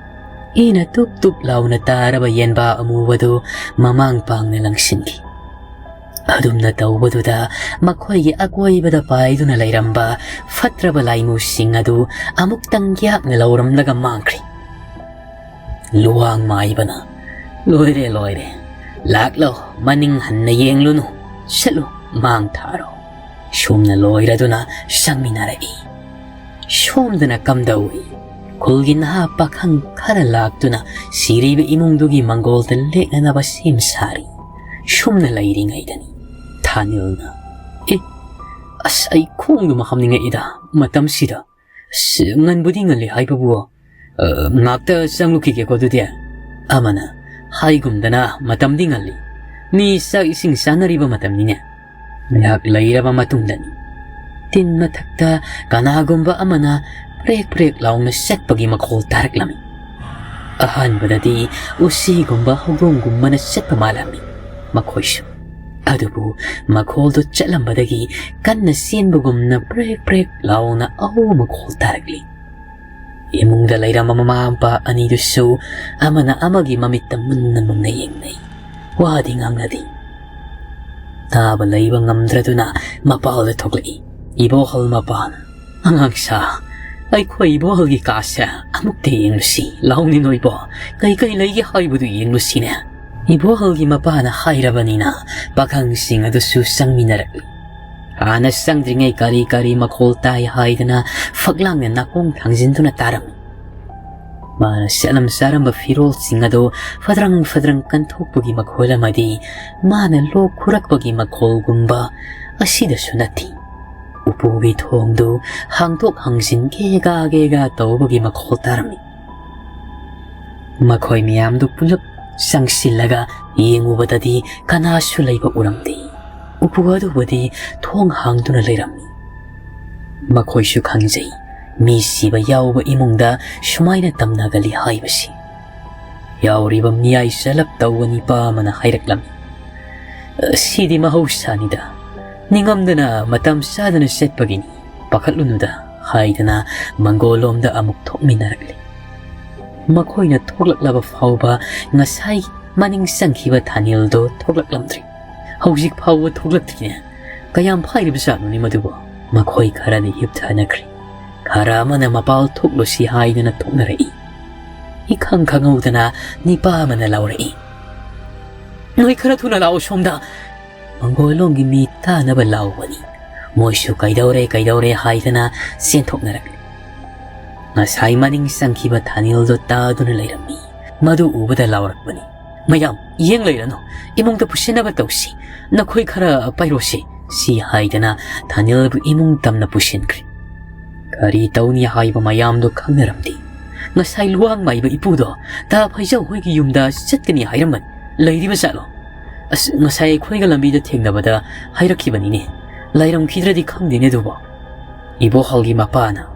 ꯏꯅ ꯇꯨꯞ ꯇꯨꯞ ꯂꯥꯎꯅ ꯇꯥꯔꯕ ꯌꯦꯟꯕꯥ ꯑꯃꯨꯕꯗꯨ ꯃꯃꯥꯡ ꯄꯥꯡꯅ ꯂꯪꯁꯤꯟꯈꯤ꯫ ꯑꯗꯨꯝꯅ ꯇꯧꯕꯗꯨꯗ ꯃꯈꯣꯏꯒꯤ ꯑꯀꯣꯏꯕꯗ ꯄꯥꯏꯗꯨꯅ ꯂꯩꯔꯝꯕ ꯐꯠꯇ꯭ꯔꯕ ꯂꯥꯏꯃꯨꯁꯤꯡ ꯑꯗꯨ ꯑꯃꯨꯛꯇꯪ ꯌꯥꯛꯅ ꯂꯧꯔꯝꯂꯒ ꯃꯥꯡꯈ꯭ꯔꯤ꯫ ꯂꯨꯋꯥꯡ ꯃꯥꯏꯕꯅ, "ꯂꯣꯏꯔꯦ, ꯂꯣꯏꯔꯦ꯫ ꯂꯥꯛꯂꯣ, ꯃꯅꯤꯡ ꯍꯟꯅ ꯌꯦꯡꯂꯨꯅꯨ꯫ ꯆꯠꯂꯨ, ꯃꯥꯡ ꯊꯥꯔꯣ"꯫ ꯁꯨꯝꯅ ꯂꯣꯏꯔꯗꯨꯅ ꯆꯪꯃꯤꯟꯅꯔꯛꯏ꯫ ꯁꯣꯝꯗꯅ ꯀꯝꯗꯧꯏ? ꯈꯨꯜꯒꯤ ꯅꯍꯥ ꯄꯥꯈꯪ ꯈꯔ ꯂꯥꯛꯇꯨꯅ ꯁꯤꯔꯤꯕ ꯏꯃꯨꯡꯗꯨꯒꯤ ꯃꯪꯒꯣꯜꯗ ꯂꯦꯛꯅꯅꯕ ꯁꯦꯝ ꯁꯥꯔꯤ꯫ ꯁꯨꯝꯅ ꯂꯩꯔꯤꯉꯩꯗꯅꯤ ꯊꯥꯅꯤꯜꯅ, "ꯑꯦ, ꯑꯁ, ꯑꯩ ꯈꯣꯡꯗꯨꯃ ꯍꯥꯝꯅꯤꯡꯉꯛꯏꯗ ꯃꯇꯝꯁꯤꯗ꯫ ꯑꯁ, ꯉꯟꯕꯨꯗꯤ ꯉꯜꯂꯤ ꯍꯥꯏꯕꯕꯨ, ꯑ, ꯉꯥꯛꯇ ꯆꯪꯂꯨꯈꯤꯒꯦꯀꯣ ꯑꯗꯨꯗꯤ"꯫ ꯑꯃꯅ ꯍꯥꯏꯒꯨꯝꯗꯅ, "ꯃꯇꯝꯗꯤ ꯉꯜꯂꯤ꯫ ꯃꯤ ꯆꯥꯛ ꯏꯁꯤꯡ ꯆꯥꯅꯔꯤꯕ ꯃꯇꯝꯅꯤꯅꯦ"꯫ ꯉꯥꯏꯍꯥꯛ ꯂꯩꯔꯕ ꯃꯇꯨꯡꯗꯅꯤ ꯇꯤꯟ ꯃꯊꯛꯇ ꯀꯅꯥꯒꯨꯝꯕ ꯑꯃꯅ ꯄ꯭ꯔꯦꯛ ꯄ꯭ꯔꯦꯛ ꯂꯥꯎꯅ ꯆꯠꯄꯒꯤ ꯃꯈꯣꯜ ꯇꯥꯔꯛꯂꯝꯃꯤ꯫ ꯑꯍꯥꯟꯕꯗꯗꯤ ꯎꯆꯤꯒꯨꯝꯕ ꯍꯧꯗꯣꯡꯒꯨꯝꯕꯅ ꯆꯠꯄ ꯃꯥꯜꯂꯝꯃꯤ ꯃꯈꯣꯏꯁꯨ꯫ ꯑꯗꯨꯕꯨ ꯃꯈꯣꯜꯗꯨ ꯆꯠꯂꯝꯕꯗꯒꯤ ꯀꯟꯅ ꯆꯦꯟꯕꯒꯨꯝꯅ ꯄ꯭ꯔꯦꯛ ꯄ꯭ꯔꯦꯛ ꯂꯥꯎꯅ ꯑꯍꯧꯕ ꯃꯈꯣꯜ ꯇꯥꯔꯛꯂꯤ꯫ ꯏꯃꯨꯡꯗ ꯂꯩꯔꯝꯕ ꯃꯃꯥ ꯃꯄꯥ ꯑꯅꯤꯗꯨꯁꯨ ꯑꯃꯅ ꯑꯃꯒꯤ ꯃꯃꯤꯠꯇ ꯃꯨꯟꯅ ꯃꯨꯟꯅ ꯌꯦꯡꯅꯩ꯫ ꯋꯥꯗꯤ ꯉꯥꯡꯅꯗꯦ꯫ ꯇꯥꯕ ꯂꯩꯕ ꯉꯝꯗ꯭ꯔꯗꯨꯅ ꯃꯄꯥꯜꯗ ꯊꯣꯛꯂꯛꯏ꯫ ꯏꯕꯣꯍꯜ ꯃꯄꯥꯅ, "ꯑꯉꯥꯡꯁꯥ, ꯑꯩꯈꯣꯏ ꯏꯕꯣꯍꯜꯒꯤ ꯀꯥꯁꯦ ꯑꯃꯨꯛꯇ ꯌꯦꯡꯂꯨꯁꯤ꯫ ꯂꯥꯎꯅꯦ ꯅꯣꯏꯕꯣ, ꯀꯩ ꯀꯩ ꯂꯩꯒꯦ ꯍꯥꯏꯕꯗꯨ ꯌꯦꯡꯂꯨꯁꯤꯅꯦ"꯫ ꯏꯕꯣꯍꯜꯒꯤ ꯃꯄꯥꯅ ꯍꯥꯏꯔꯕꯅꯤꯅ ꯄꯥꯈꯪꯁꯤꯡ ꯑꯗꯨꯁꯨ ꯆꯪꯃꯤꯟꯅꯔꯛꯂꯤ꯫ ꯍꯥꯟꯅ ꯆꯪꯗ꯭ꯔꯤꯉꯩ ꯀꯔꯤ ꯀꯔꯤ ꯃꯈꯣꯜ ꯇꯥꯏ ꯍꯥꯏꯗꯅ ꯐꯛꯂꯥꯡꯗ ꯅꯥꯀꯣꯡ ꯊꯥꯡꯖꯤꯟꯗꯨꯅ ꯇꯥꯔꯝꯃꯤ꯫ ꯃꯥꯅ ꯁꯦꯠꯂꯝ ꯆꯥꯔꯝꯕ ꯐꯤꯔꯣꯜꯁꯤꯡ ꯑꯗꯨ ꯐꯗ꯭ꯔꯪ ꯐꯗ꯭ꯔꯪ ꯀꯟꯊꯣꯛꯄꯒꯤ ꯃꯈꯣꯜ ꯑꯃꯗꯤ ꯃꯥꯅ ꯂꯣꯛ ꯈꯨꯔꯛꯄꯒꯤ ꯃꯈꯣꯜꯒꯨꯝꯕ ꯑꯁꯤꯗꯁꯨ ꯅꯠꯇꯦ꯫ ꯎꯄꯨꯒꯤ ꯊꯣꯡꯗꯨ ꯍꯥꯡꯗꯣꯛ ꯍꯥꯡꯖꯤꯟ ꯒꯦꯒꯥ ꯒꯦꯒꯥ ꯇꯧꯕꯒꯤ ꯃꯈꯣꯜ ꯇꯥꯔꯝꯃꯤ꯫ ꯃꯈꯣꯏ ꯃꯌꯥꯝꯗꯨ ꯄꯨꯂꯞ ꯆꯪꯁꯤꯜꯂꯒ ꯌꯦꯡꯉꯨꯕꯗꯗꯤ ꯀꯅꯥꯁꯨ ꯂꯩꯕ ꯎꯔꯝꯗꯦ꯫ ꯎꯄꯨ ꯑꯗꯨꯕꯨꯗꯤ ꯊꯣꯡ ꯍꯥꯡꯗꯨꯅ ꯂꯩꯔꯝꯃꯤ꯫ ꯃꯈꯣꯏꯁꯨ ꯈꯪꯖꯩ, ꯃꯤ ꯁꯤꯕ ꯌꯥꯎꯕ ꯏꯃꯨꯡꯗ ꯁꯨꯃꯥꯏꯅ ꯇꯝꯅꯒꯜꯂꯤ ꯍꯥꯏꯕꯁꯤ꯫ ꯌꯥꯎꯔꯤꯕ ꯃꯤꯌꯥꯏ ꯆꯂꯞ ꯇꯧꯕ ꯅꯤꯄꯥ ꯑꯃꯅ ꯍꯥꯏꯔꯛꯂꯝꯃꯤ, "ꯁꯤꯗꯤ ꯃꯍꯧꯁꯥꯅꯤꯗ, ꯅꯤꯡꯉꯝꯗꯅ ꯃꯇꯝ ꯆꯥꯗꯅ ꯆꯠꯄꯒꯤꯅꯤ, ꯄꯥꯈꯠꯂꯨꯅꯨꯗ" ꯍꯥꯏꯗꯅ ꯃꯪꯒꯣꯜꯂꯣꯝꯗ ꯑꯃꯨꯛ ꯊꯣꯛꯃꯤꯟꯅꯔꯛꯂꯤ꯫ ꯃꯈꯣꯏꯅ ꯊꯣꯛꯂꯛꯂꯕ ꯐꯥꯎꯕ ꯉꯁꯥꯏ ꯃꯅꯤꯡ ꯆꯪꯈꯤꯕ ꯊꯥꯅꯤꯜꯗꯣ ꯊꯣꯛꯂꯛꯂꯝꯗ꯭ꯔꯤ꯫ "ꯍꯧꯖꯤꯛ ꯐꯥꯎꯕ ꯊꯣꯛꯂꯛꯇ꯭ꯔꯤꯅꯦ꯫ ꯀꯌꯥꯝ ꯐꯥꯏꯔꯤꯕ ꯖꯥꯠꯅꯣꯅꯦ ꯃꯗꯨꯕꯨ?" ꯃꯈꯣꯏ ꯈꯔꯗꯤ ꯍꯤꯞꯊꯅꯈ꯭ꯔꯤ꯫ ꯈꯔ ꯑꯃꯅ ꯃꯄꯥꯜ ꯊꯣꯛꯂꯨꯁꯤ ꯍꯥꯏꯗꯨꯅ ꯊꯣꯛꯅꯔꯛꯏ꯫ ꯏꯈꯪ ꯈꯪꯍꯧꯗꯅ ꯅꯤꯄꯥ ꯑꯃꯅ ꯂꯥꯎꯔꯛꯏ, "ꯅꯣꯏ ꯈꯔ ꯊꯨꯅ ꯂꯥꯛꯑꯣ ꯁꯣꯝꯗ!" ꯃꯪꯒꯣꯜꯂꯣꯝꯒꯤ ꯃꯤ ꯇꯥꯅꯕ ꯂꯥꯎꯕꯅꯤ꯫ ꯃꯣꯏꯁꯨ "ꯀꯩꯗꯧꯔꯦ, ꯀꯩꯗꯧꯔꯦ?" ꯍꯥꯏꯗꯅ ꯆꯦꯟꯊꯣꯛꯅꯔꯛꯂꯤ꯫ ꯉꯁꯥꯏ ꯃꯅꯤꯡ ꯆꯪꯈꯤꯕ ꯊꯥꯅꯤꯜꯗꯣ ꯇꯥꯗꯨꯅ ꯂꯩꯔꯝꯃꯤ꯫ ꯃꯗꯨ ꯎꯕꯗ ꯂꯥꯎꯔꯛꯄꯅꯤ, "ꯃꯌꯥꯝ, ꯌꯦꯡ ꯂꯩꯔꯅꯨ, ꯏꯃꯨꯡꯗ ꯄꯨꯁꯤꯟꯅꯕ ꯇꯧꯁꯤ꯫ ꯅꯈꯣꯏ ꯈꯔ ꯄꯥꯏꯔꯣꯁꯤ!" ꯁꯤ ꯍꯥꯏꯗꯅ ꯊꯥꯅꯤꯜꯕꯨ ꯏꯃꯨꯡ ꯇꯝꯅ ꯄꯨꯁꯤꯟꯈ꯭ꯔꯦ꯫ ꯀꯔꯤ ꯇꯧꯅꯤ ꯍꯥꯏꯕ ꯃꯌꯥꯝꯗꯨ ꯈꯪꯅꯔꯝꯗꯦ꯫ ꯉꯁꯥꯏ ꯂꯨꯋꯥꯡ ꯃꯥꯏꯕ ꯏꯄꯨꯗꯣ ꯇꯥ ꯐꯩꯖꯥꯎ ꯍꯣꯏꯒꯤ ꯌꯨꯝꯗ ꯆꯠꯀꯅꯤ ꯍꯥꯏꯔꯝꯕꯅꯤ꯫ ꯂꯩꯔꯤꯕ ꯖꯥꯠꯂꯣ? ꯑꯁ, ꯉꯁꯥꯏ ꯑꯩꯈꯣꯏꯒ ꯂꯝꯕꯤꯗ ꯊꯦꯡꯅꯕꯗ ꯍꯥꯏꯔꯛꯈꯤꯕꯅꯤꯅꯦ꯫ ꯂꯩꯔꯝꯈꯤꯗ꯭ꯔꯗꯤ ꯈꯪꯗꯦꯅꯦ ꯑꯗꯨꯕꯣ꯫ ꯏꯕꯣꯍꯜꯒꯤ ꯃꯄꯥꯅ,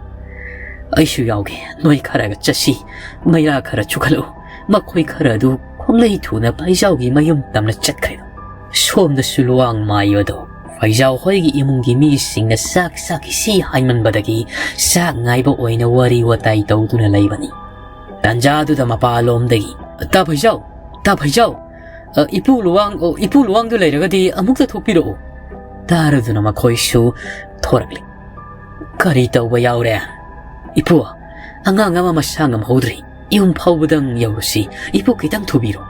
"ꯑꯩꯁꯨ ꯌꯥꯎꯒꯦ, ꯅꯣꯏ ꯈꯔꯒ ꯆꯠꯁꯤ꯫ ꯃꯩꯔꯥ ꯈꯔ ꯆꯨꯈꯠꯂꯛꯎ꯫ ꯃꯈꯣꯏ ꯈꯔ ꯑꯗꯨ ꯈꯣꯡꯂꯩ ꯊꯨꯅ ꯐꯩꯖꯥꯎꯒꯤ ꯃꯌꯨꯝ ꯇꯝꯅ ꯆꯠꯈ꯭ꯔꯦ꯫ ꯁꯣꯝꯗꯁꯨ ꯂꯨꯋꯥꯡ ꯃꯥꯏꯕꯗꯣ ꯐꯩꯖꯥꯎ ꯍꯣꯏꯒꯤ ꯏꯃꯨꯡꯒꯤ ꯃꯤꯁꯤꯡꯅ ꯆꯥꯛ ꯆꯥꯈꯤꯁꯤ ꯍꯥꯏꯃꯟꯕꯗꯒꯤ ꯆꯥꯛ ꯉꯥꯏꯕ ꯑꯣꯏꯅ ꯋꯥꯔꯤ ꯋꯥꯇꯥꯏ ꯇꯧꯗꯨꯅ ꯂꯩꯕꯅꯤ꯫ ꯇꯥꯟꯖꯥꯗꯨꯗ ꯃꯄꯥꯂꯣꯝꯗꯒꯤ, "ꯇꯥ ꯐꯩꯖꯥꯎ, ꯇꯥ ꯐꯩꯖꯥꯎ, ꯑ, ꯏꯄꯨ ꯂꯨꯋꯥꯡ, ꯑꯣ, ꯏꯄꯨ ꯂꯨꯋꯥꯡꯗꯨ ꯂꯩꯔꯒꯗꯤ ꯑꯃꯨꯛꯇ ꯊꯣꯛꯄꯤꯔꯛꯎ"꯫ ꯇꯥꯔꯗꯨꯅ ꯃꯈꯣꯏꯁꯨ ꯊꯣꯔꯛꯂꯤ꯫ "ꯀꯔꯤ ꯇꯧꯕ ꯌꯥꯎꯔꯦ? ꯏꯄꯨ, ꯑꯉꯥꯡ ꯑꯃ ꯃꯁꯥ ꯉꯝꯍꯧꯗ꯭ꯔꯤ꯫ ꯌꯨꯝ ꯐꯥꯎꯕꯗꯪ ꯌꯧꯔꯨꯁꯤ꯫ ꯏꯄꯨ ꯈꯤꯇꯪ ꯊꯨꯕꯤꯔꯣ꯫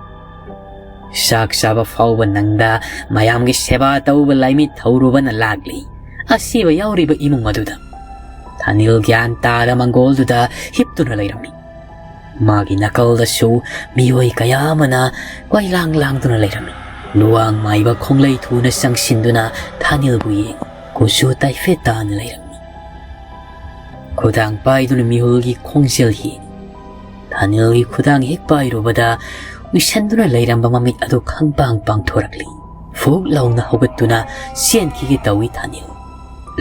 ꯆꯥꯛ ꯆꯥꯕ ꯐꯥꯎꯕ ꯅꯪꯗ ꯃꯌꯥꯝꯒꯤ ꯁꯦꯕꯥ ꯇꯧꯕ ꯂꯥꯏꯃꯤꯠ ꯊꯧꯔꯨꯕꯅ ꯂꯥꯛꯂꯤ꯫ ꯑꯁꯤꯕ ꯌꯥꯎꯔꯤꯕ ꯏꯃꯨꯡ ꯑꯗꯨꯗ"꯫ ꯊꯥꯅꯤꯜ ꯒ꯭ꯌꯥꯟ ꯇꯥꯗ ꯃꯪꯒꯣꯜꯗꯨꯗ ꯍꯤꯞꯇꯨꯅ ꯂꯩꯔꯝꯃꯤ꯫ ꯃꯥꯒꯤ ꯅꯥꯀꯜꯗꯁꯨ ꯃꯤꯑꯣꯏ ꯀꯌꯥ ꯑꯃꯅ ꯀꯣꯏꯂꯥꯡ ꯂꯥꯡꯗꯨꯅ ꯂꯩꯔꯝꯃꯤ꯫ ꯂꯨꯋꯥꯡ ꯃꯥꯏꯕ ꯈꯣꯡꯂꯩ ꯊꯨꯅ ꯆꯪꯁꯤꯟꯗꯨꯅ ꯊꯥꯅꯤꯜꯕꯨ ꯌꯦꯡꯉꯤ꯫ ꯀꯨꯆꯨ ꯇꯥꯏꯐꯦꯠ ꯇꯥꯅ ꯂꯩꯔꯝꯃꯤ꯫ ꯈꯨꯗꯥꯡ ꯄꯥꯏꯗꯨꯅ ꯃꯤꯍꯨꯜꯒꯤ ꯈꯣꯡꯖꯦꯜ ꯌꯦꯡꯉꯤ꯫ ꯊꯥꯅꯤꯜꯒꯤ ꯈꯨꯗꯥꯡ ꯍꯦꯛ ꯄꯥꯏꯔꯨꯕꯗ ꯎꯏꯁꯟꯗꯨꯅ ꯂꯩꯔꯝꯕ ꯃꯃꯤꯠ ꯑꯗꯨ ꯈꯪꯄꯥꯡ ꯄꯥꯡꯊꯣꯔꯛꯂꯤ꯫ ꯐꯨꯛ ꯂꯥꯎꯅ ꯍꯧꯒꯠꯇꯨꯅ ꯆꯦꯟꯈꯤꯒꯦ ꯇꯧꯏ ꯊꯥꯅꯤꯜ꯫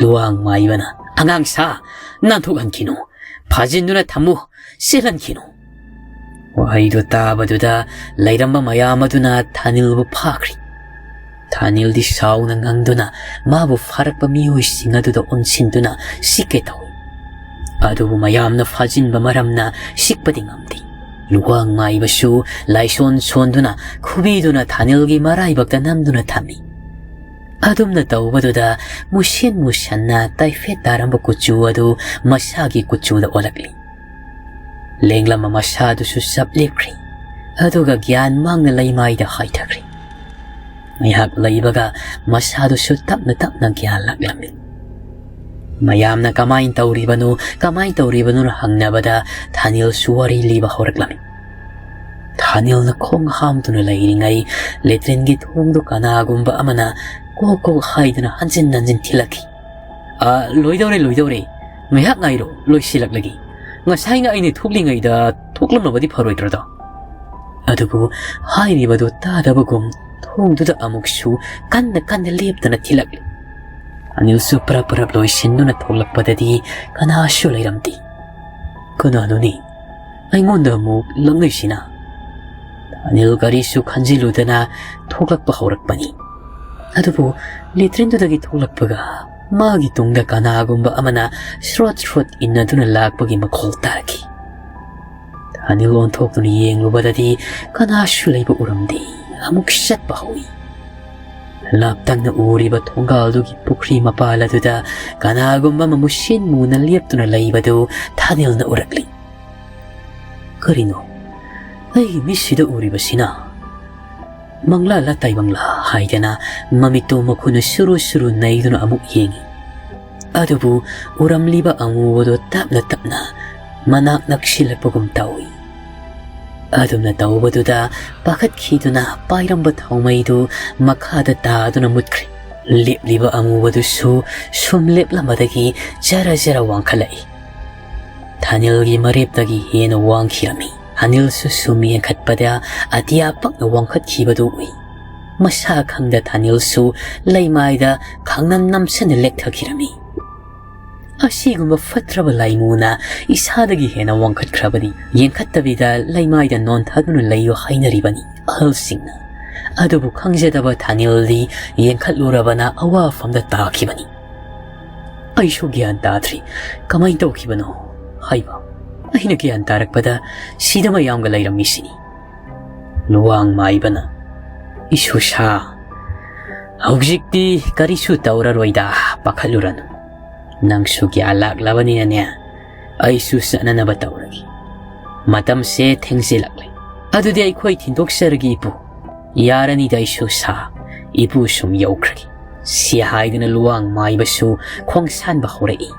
ꯂꯨꯋꯥꯡ ꯃꯥꯏꯕꯅ, "ꯑꯉꯥꯡ ꯁꯥ, ꯅꯥꯟꯊꯣꯛꯍꯟꯈꯤꯅꯨ꯫ ꯐꯥꯖꯤꯟꯗꯨꯅ ꯊꯝꯃꯨ, ꯆꯦꯜꯍꯟꯈꯤꯅꯨ"꯫ ꯋꯥꯍꯩꯗꯨ ꯇꯥꯕꯗꯨꯗ ꯂꯩꯔꯝꯕ ꯃꯌꯥꯝ ꯑꯗꯨꯅ ꯊꯥꯅꯤꯜꯕꯨ ꯐꯥꯈ꯭ꯔꯤ꯫ ꯊꯥꯅꯤꯜꯗꯤ ꯁꯥꯎꯅ ꯉꯪꯗꯨꯅ ꯃꯥꯕꯨ ꯐꯥꯔꯛꯄ ꯃꯤꯑꯣꯏꯁꯤꯡ ꯑꯗꯨꯗ ꯑꯣꯟꯁꯤꯟꯗꯨꯅ ꯁꯤꯛꯀꯦ ꯇꯧꯏ꯫ ꯑꯗꯨꯕꯨ ꯃꯌꯥꯝꯅ ꯐꯥꯖꯤꯟꯕ ꯃꯔꯝꯅ ꯁꯤꯛꯄꯗꯤ ꯉꯝꯗꯦ꯫ ꯂꯨꯋꯥꯡ ꯃꯥꯏꯕꯁꯨ ꯂꯥꯏꯁꯣꯟ ꯁꯣꯟꯗꯨꯅ ꯈꯨꯕꯤꯗꯨꯅ ꯊꯥꯅꯤꯜꯒꯤ ꯃꯔꯥꯏꯕꯛꯇ ꯅꯝꯗꯨꯅ ꯊꯝꯃꯤ꯫ ꯑꯗꯨꯝꯅ ꯇꯧꯕꯗꯨꯗ ꯃꯨꯁꯤꯟ ꯃꯨꯁꯟꯅ ꯇꯥꯏꯐꯦꯠ ꯇꯥꯔꯝꯕ ꯀꯨꯆꯨ ꯑꯗꯨ ꯃꯁꯥꯒꯤ ꯀꯨꯆꯨꯗ ꯑꯣꯜꯂꯛꯂꯤ꯫ ꯂꯦꯡꯂꯝꯕ ꯃꯁꯥꯗꯨꯁꯨ ꯆꯞ ꯂꯦꯞꯈ꯭ꯔꯦ꯫ ꯑꯗꯨꯒ ꯒ꯭ꯌꯥꯟ ꯃꯥꯡꯅ ꯂꯩꯃꯥꯏꯗ ꯍꯥꯏꯊꯈ꯭ꯔꯦ꯫ ꯉꯥꯏꯍꯥꯛ ꯂꯩꯕꯒ ꯃꯁꯥꯗꯨꯁꯨ ꯇꯞꯅ ꯇꯞꯅ ꯒ꯭ꯌꯥꯟ ꯂꯥꯛꯂꯝꯃꯤ꯫ ꯃꯌꯥꯝꯅ ꯀꯃꯥꯏꯅ ꯇꯧꯔꯤꯕꯅꯣ, ꯀꯃꯥꯏꯅ ꯇꯧꯔꯤꯕꯅꯣꯅ ꯍꯪꯅꯕꯗ ꯊꯥꯅꯤꯜꯁꯨ ꯋꯥꯔꯤ ꯂꯤꯕ ꯍꯧꯔꯛꯂꯝꯃꯤ꯫ ꯊꯥꯅꯤꯜꯅ ꯈꯣꯡ ꯍꯥꯝꯗꯨꯅ ꯂꯩꯔꯤꯉꯩ ꯂꯦꯇ꯭ꯔꯤꯟꯒꯤ ꯊꯣꯡꯗꯨ ꯀꯅꯥꯒꯨꯝꯕ ꯑꯃꯅ ꯀꯣꯛ ꯀꯣꯛ ꯍꯥꯏꯗꯨꯅ ꯍꯟꯖꯤꯟ ꯍꯟꯖꯤꯟ ꯊꯤꯜꯂꯛꯈꯤ꯫ "ꯑ, ꯂꯣꯏꯗꯧꯔꯦ, ꯂꯣꯏꯗꯧꯔꯦ꯫ ꯉꯥꯏꯍꯥꯛ ꯉꯥꯏꯔꯣ, ꯂꯣꯏꯁꯤꯜꯂꯛꯂꯒꯦ꯫ ꯉꯁꯥꯏꯅ ꯑꯩꯅ ꯊꯣꯛꯂꯤꯉꯩꯗ ꯊꯣꯛꯂꯝꯃꯕꯗꯤ ꯐꯔꯣꯏꯗ꯭ꯔꯗꯣ?" ꯑꯗꯨꯕꯨ ꯍꯥꯏꯔꯤꯕꯗꯨ ꯇꯥꯗꯕꯒꯨꯝ ꯊꯣꯡꯗꯨꯗ ꯑꯃꯨꯛꯁꯨ ꯀꯟꯅ ꯀꯟꯅ ꯂꯦꯞꯇꯅ ꯊꯤꯜꯂꯛꯂꯤ꯫ ꯑꯅꯤꯜꯁꯨ ꯄꯔꯞ ꯄꯔꯞ ꯂꯣꯏꯁꯤꯟꯗꯨꯅ ꯊꯣꯛꯂꯛꯄꯗꯗꯤ ꯀꯅꯥꯁꯨ ꯂꯩꯔꯝꯗꯦ꯫ "ꯀꯅꯥꯅꯣꯅꯦ ꯑꯩꯉꯣꯟꯗ ꯑꯃꯨꯛ ꯂꯛꯅꯩꯁꯤꯅ?" ꯑꯅꯤꯜ ꯀꯔꯤꯁꯨ ꯈꯟꯖꯤꯜꯂꯨꯗꯅ ꯊꯣꯛꯂꯛꯄ ꯍꯧꯔꯛꯄꯅꯤ꯫ ꯑꯗꯨꯕꯨ ꯂꯦꯇ꯭ꯔꯤꯟꯗꯨꯗꯒꯤ ꯊꯣꯛꯂꯛꯄꯒ ꯃꯥꯒꯤ ꯇꯨꯡꯗ ꯀꯅꯥꯒꯨꯝꯕ ꯑꯃꯅ ꯁ꯭ꯔꯣꯠ ꯁ꯭ꯔꯣꯠ ꯏꯟꯅꯗꯨꯅ ꯂꯥꯛꯄꯒꯤ ꯃꯈꯣꯜ ꯇꯥꯔꯛꯈꯤ꯫ ꯑꯅꯤꯜ ꯑꯣꯟꯊꯣꯛꯇꯨꯅ ꯌꯦꯡꯂꯨꯕꯗꯗꯤ ꯀꯅꯥꯁꯨ ꯂꯩꯕ ꯎꯔꯝꯗꯦ꯫ ꯑꯃꯨꯛ ꯆꯠꯄ ꯍꯧꯏ꯫ ꯂꯥꯞꯇꯛꯅ ꯎꯔꯤꯕ ꯊꯣꯡꯒꯥꯜꯗꯨꯒꯤ ꯄꯨꯈ꯭ꯔꯤ ꯃꯄꯥꯜ ꯑꯗꯨꯗ ꯀꯅꯥꯒꯨꯝꯕ ꯑꯃ ꯃꯨꯁꯤꯟ ꯃꯨꯅ ꯂꯦꯞꯇꯨꯅ ꯂꯩꯕꯗꯨ ꯊꯥꯅꯤꯜꯅ ꯎꯔꯛꯂꯤ꯫ "ꯀꯔꯤꯅꯣ ꯑꯩꯒꯤ ꯃꯤꯠꯁꯤꯗ ꯎꯔꯤꯕꯁꯤꯅ?" ꯃꯪꯂꯥꯂ ꯇꯥꯏꯕꯪꯂꯥ ꯍꯥꯏꯗꯅ ꯃꯃꯤꯠꯇꯨ ꯃꯈꯨꯠꯅ ꯁꯨꯔꯨ ꯁꯨꯔꯨ ꯅꯩꯗꯨꯅ ꯑꯃꯨꯛ ꯌꯦꯡꯏ꯫ ꯑꯗꯨꯕꯨ ꯎꯔꯝꯂꯤꯕ ꯑꯃꯨꯕꯗꯨ ꯇꯞꯅ ꯇꯞꯅ ꯃꯅꯥꯛ ꯅꯛꯁꯤꯜꯂꯛꯄꯒꯨꯝ ꯇꯧꯏ꯫ ꯑꯗꯨꯝꯅ ꯇꯧꯕꯗꯨꯗ ꯄꯥꯈꯠꯈꯤꯗꯨꯅ ꯄꯥꯏꯔꯝꯕ ꯊꯥꯎꯃꯩꯗꯨ ꯃꯈꯥꯗ ꯇꯥꯗꯨꯅ ꯃꯨꯠꯈ꯭ꯔꯦ꯫ ꯂꯦꯞꯂꯤꯕ ꯑꯃꯨꯕꯗꯨꯁꯨ ꯁꯨꯝ ꯂꯦꯞꯂꯝꯕꯗꯒꯤ ꯖꯔ ꯖꯔ ꯋꯥꯡꯈꯠꯂꯛꯏ꯫ ꯊꯥꯅꯤꯜꯒꯤ ꯃꯔꯦꯞꯇꯒꯤ ꯍꯦꯟꯅ ꯋꯥꯡꯈꯤꯔꯝꯃꯤ꯫ ꯑꯅꯤꯜꯁꯨ ꯁꯨꯝ ꯌꯦꯡꯈꯠꯄꯗ ꯑꯇꯤꯌꯥ ꯄꯛꯅ ꯋꯥꯡꯈꯠꯈꯤꯕꯗꯨ ꯎꯏ꯫ ꯃꯁꯥ ꯈꯪꯗ ꯊꯥꯅꯤꯜꯁꯨ ꯂꯩꯃꯥꯏꯗ ꯈꯪꯅꯝ ꯅꯝꯁꯤꯟꯅ ꯂꯦꯛꯊꯈꯤꯔꯝꯃꯤ꯫ ꯑꯁꯤꯒꯨꯝꯕ ꯐꯠꯇ꯭ꯔꯕ ꯂꯥꯏꯃꯨꯅ ꯏꯁꯥꯗꯒꯤ ꯍꯦꯟꯅ ꯋꯥꯡꯈꯠꯈ꯭ꯔꯕꯗꯤ ꯌꯦꯡꯈꯠꯇꯕꯤꯗ ꯂꯩꯃꯥꯏꯗ ꯅꯣꯟꯊꯗꯨꯅ ꯂꯩꯌꯨ ꯍꯥꯏꯅꯔꯤꯕꯅꯤ ꯑꯍꯜꯁꯤꯡꯅ꯫ ꯑꯗꯨꯕꯨ ꯈꯪꯖꯗꯕ ꯊꯥꯅꯤꯜꯗꯤ ꯌꯦꯡꯈꯠꯂꯨꯔꯕꯅ ꯑꯋꯥꯐꯝꯗ ꯇꯥꯈꯤꯕꯅꯤ꯫ "ꯑꯩꯁꯨ ꯒ꯭ꯌꯥꯟ ꯇꯥꯗ꯭ꯔꯤ꯫ ꯀꯃꯥꯏꯅ ꯇꯧꯈꯤꯕꯅꯣ ꯍꯥꯏꯕ? ꯑꯩꯅ ꯒ꯭ꯌꯥꯟ ꯇꯥꯔꯛꯄꯗ ꯁꯤꯗ ꯃꯌꯥꯝꯒ ꯂꯩꯔꯝꯃꯤꯁꯤꯅꯤ꯫" ꯂꯨꯋꯥꯡ ꯃꯥꯏꯕꯅ, "ꯏꯁꯨꯁꯥ, "ꯍꯧꯖꯤꯛꯇꯤ ꯀꯔꯤꯁꯨ ꯇꯧꯔꯔꯣꯏꯗ, ꯄꯥꯈꯠꯂꯨꯔꯅꯨ꯫ ꯅꯪꯁꯨ ꯒ꯭ꯌꯥꯟ ꯂꯥꯛꯂꯕꯅꯤꯅꯅꯦ, ꯑꯩꯁꯨ ꯆꯠꯅꯅꯕ ꯇꯧꯔꯒꯦ꯫ ꯃꯇꯝꯁꯦ ꯊꯦꯡꯖꯤꯜꯂꯛꯂꯦ꯫ ꯑꯗꯨꯗꯤ ꯑꯩꯈꯣꯏ ꯊꯤꯟꯗꯣꯛꯆꯔꯒꯦ ꯏꯄꯨ꯫ ꯌꯥꯔꯅꯤꯗ ꯑꯩꯁꯨ ꯁꯥ, ꯏꯄꯨ ꯁꯨꯝ ꯌꯧꯈ꯭ꯔꯒꯦ"꯫ ꯁꯤ ꯍꯥꯏꯗꯨꯅ ꯂꯨꯋꯥꯡ ꯃꯥꯏꯕꯁꯨ ꯈꯣꯡꯁꯥꯟꯕ ꯍꯧꯔꯛꯏ꯫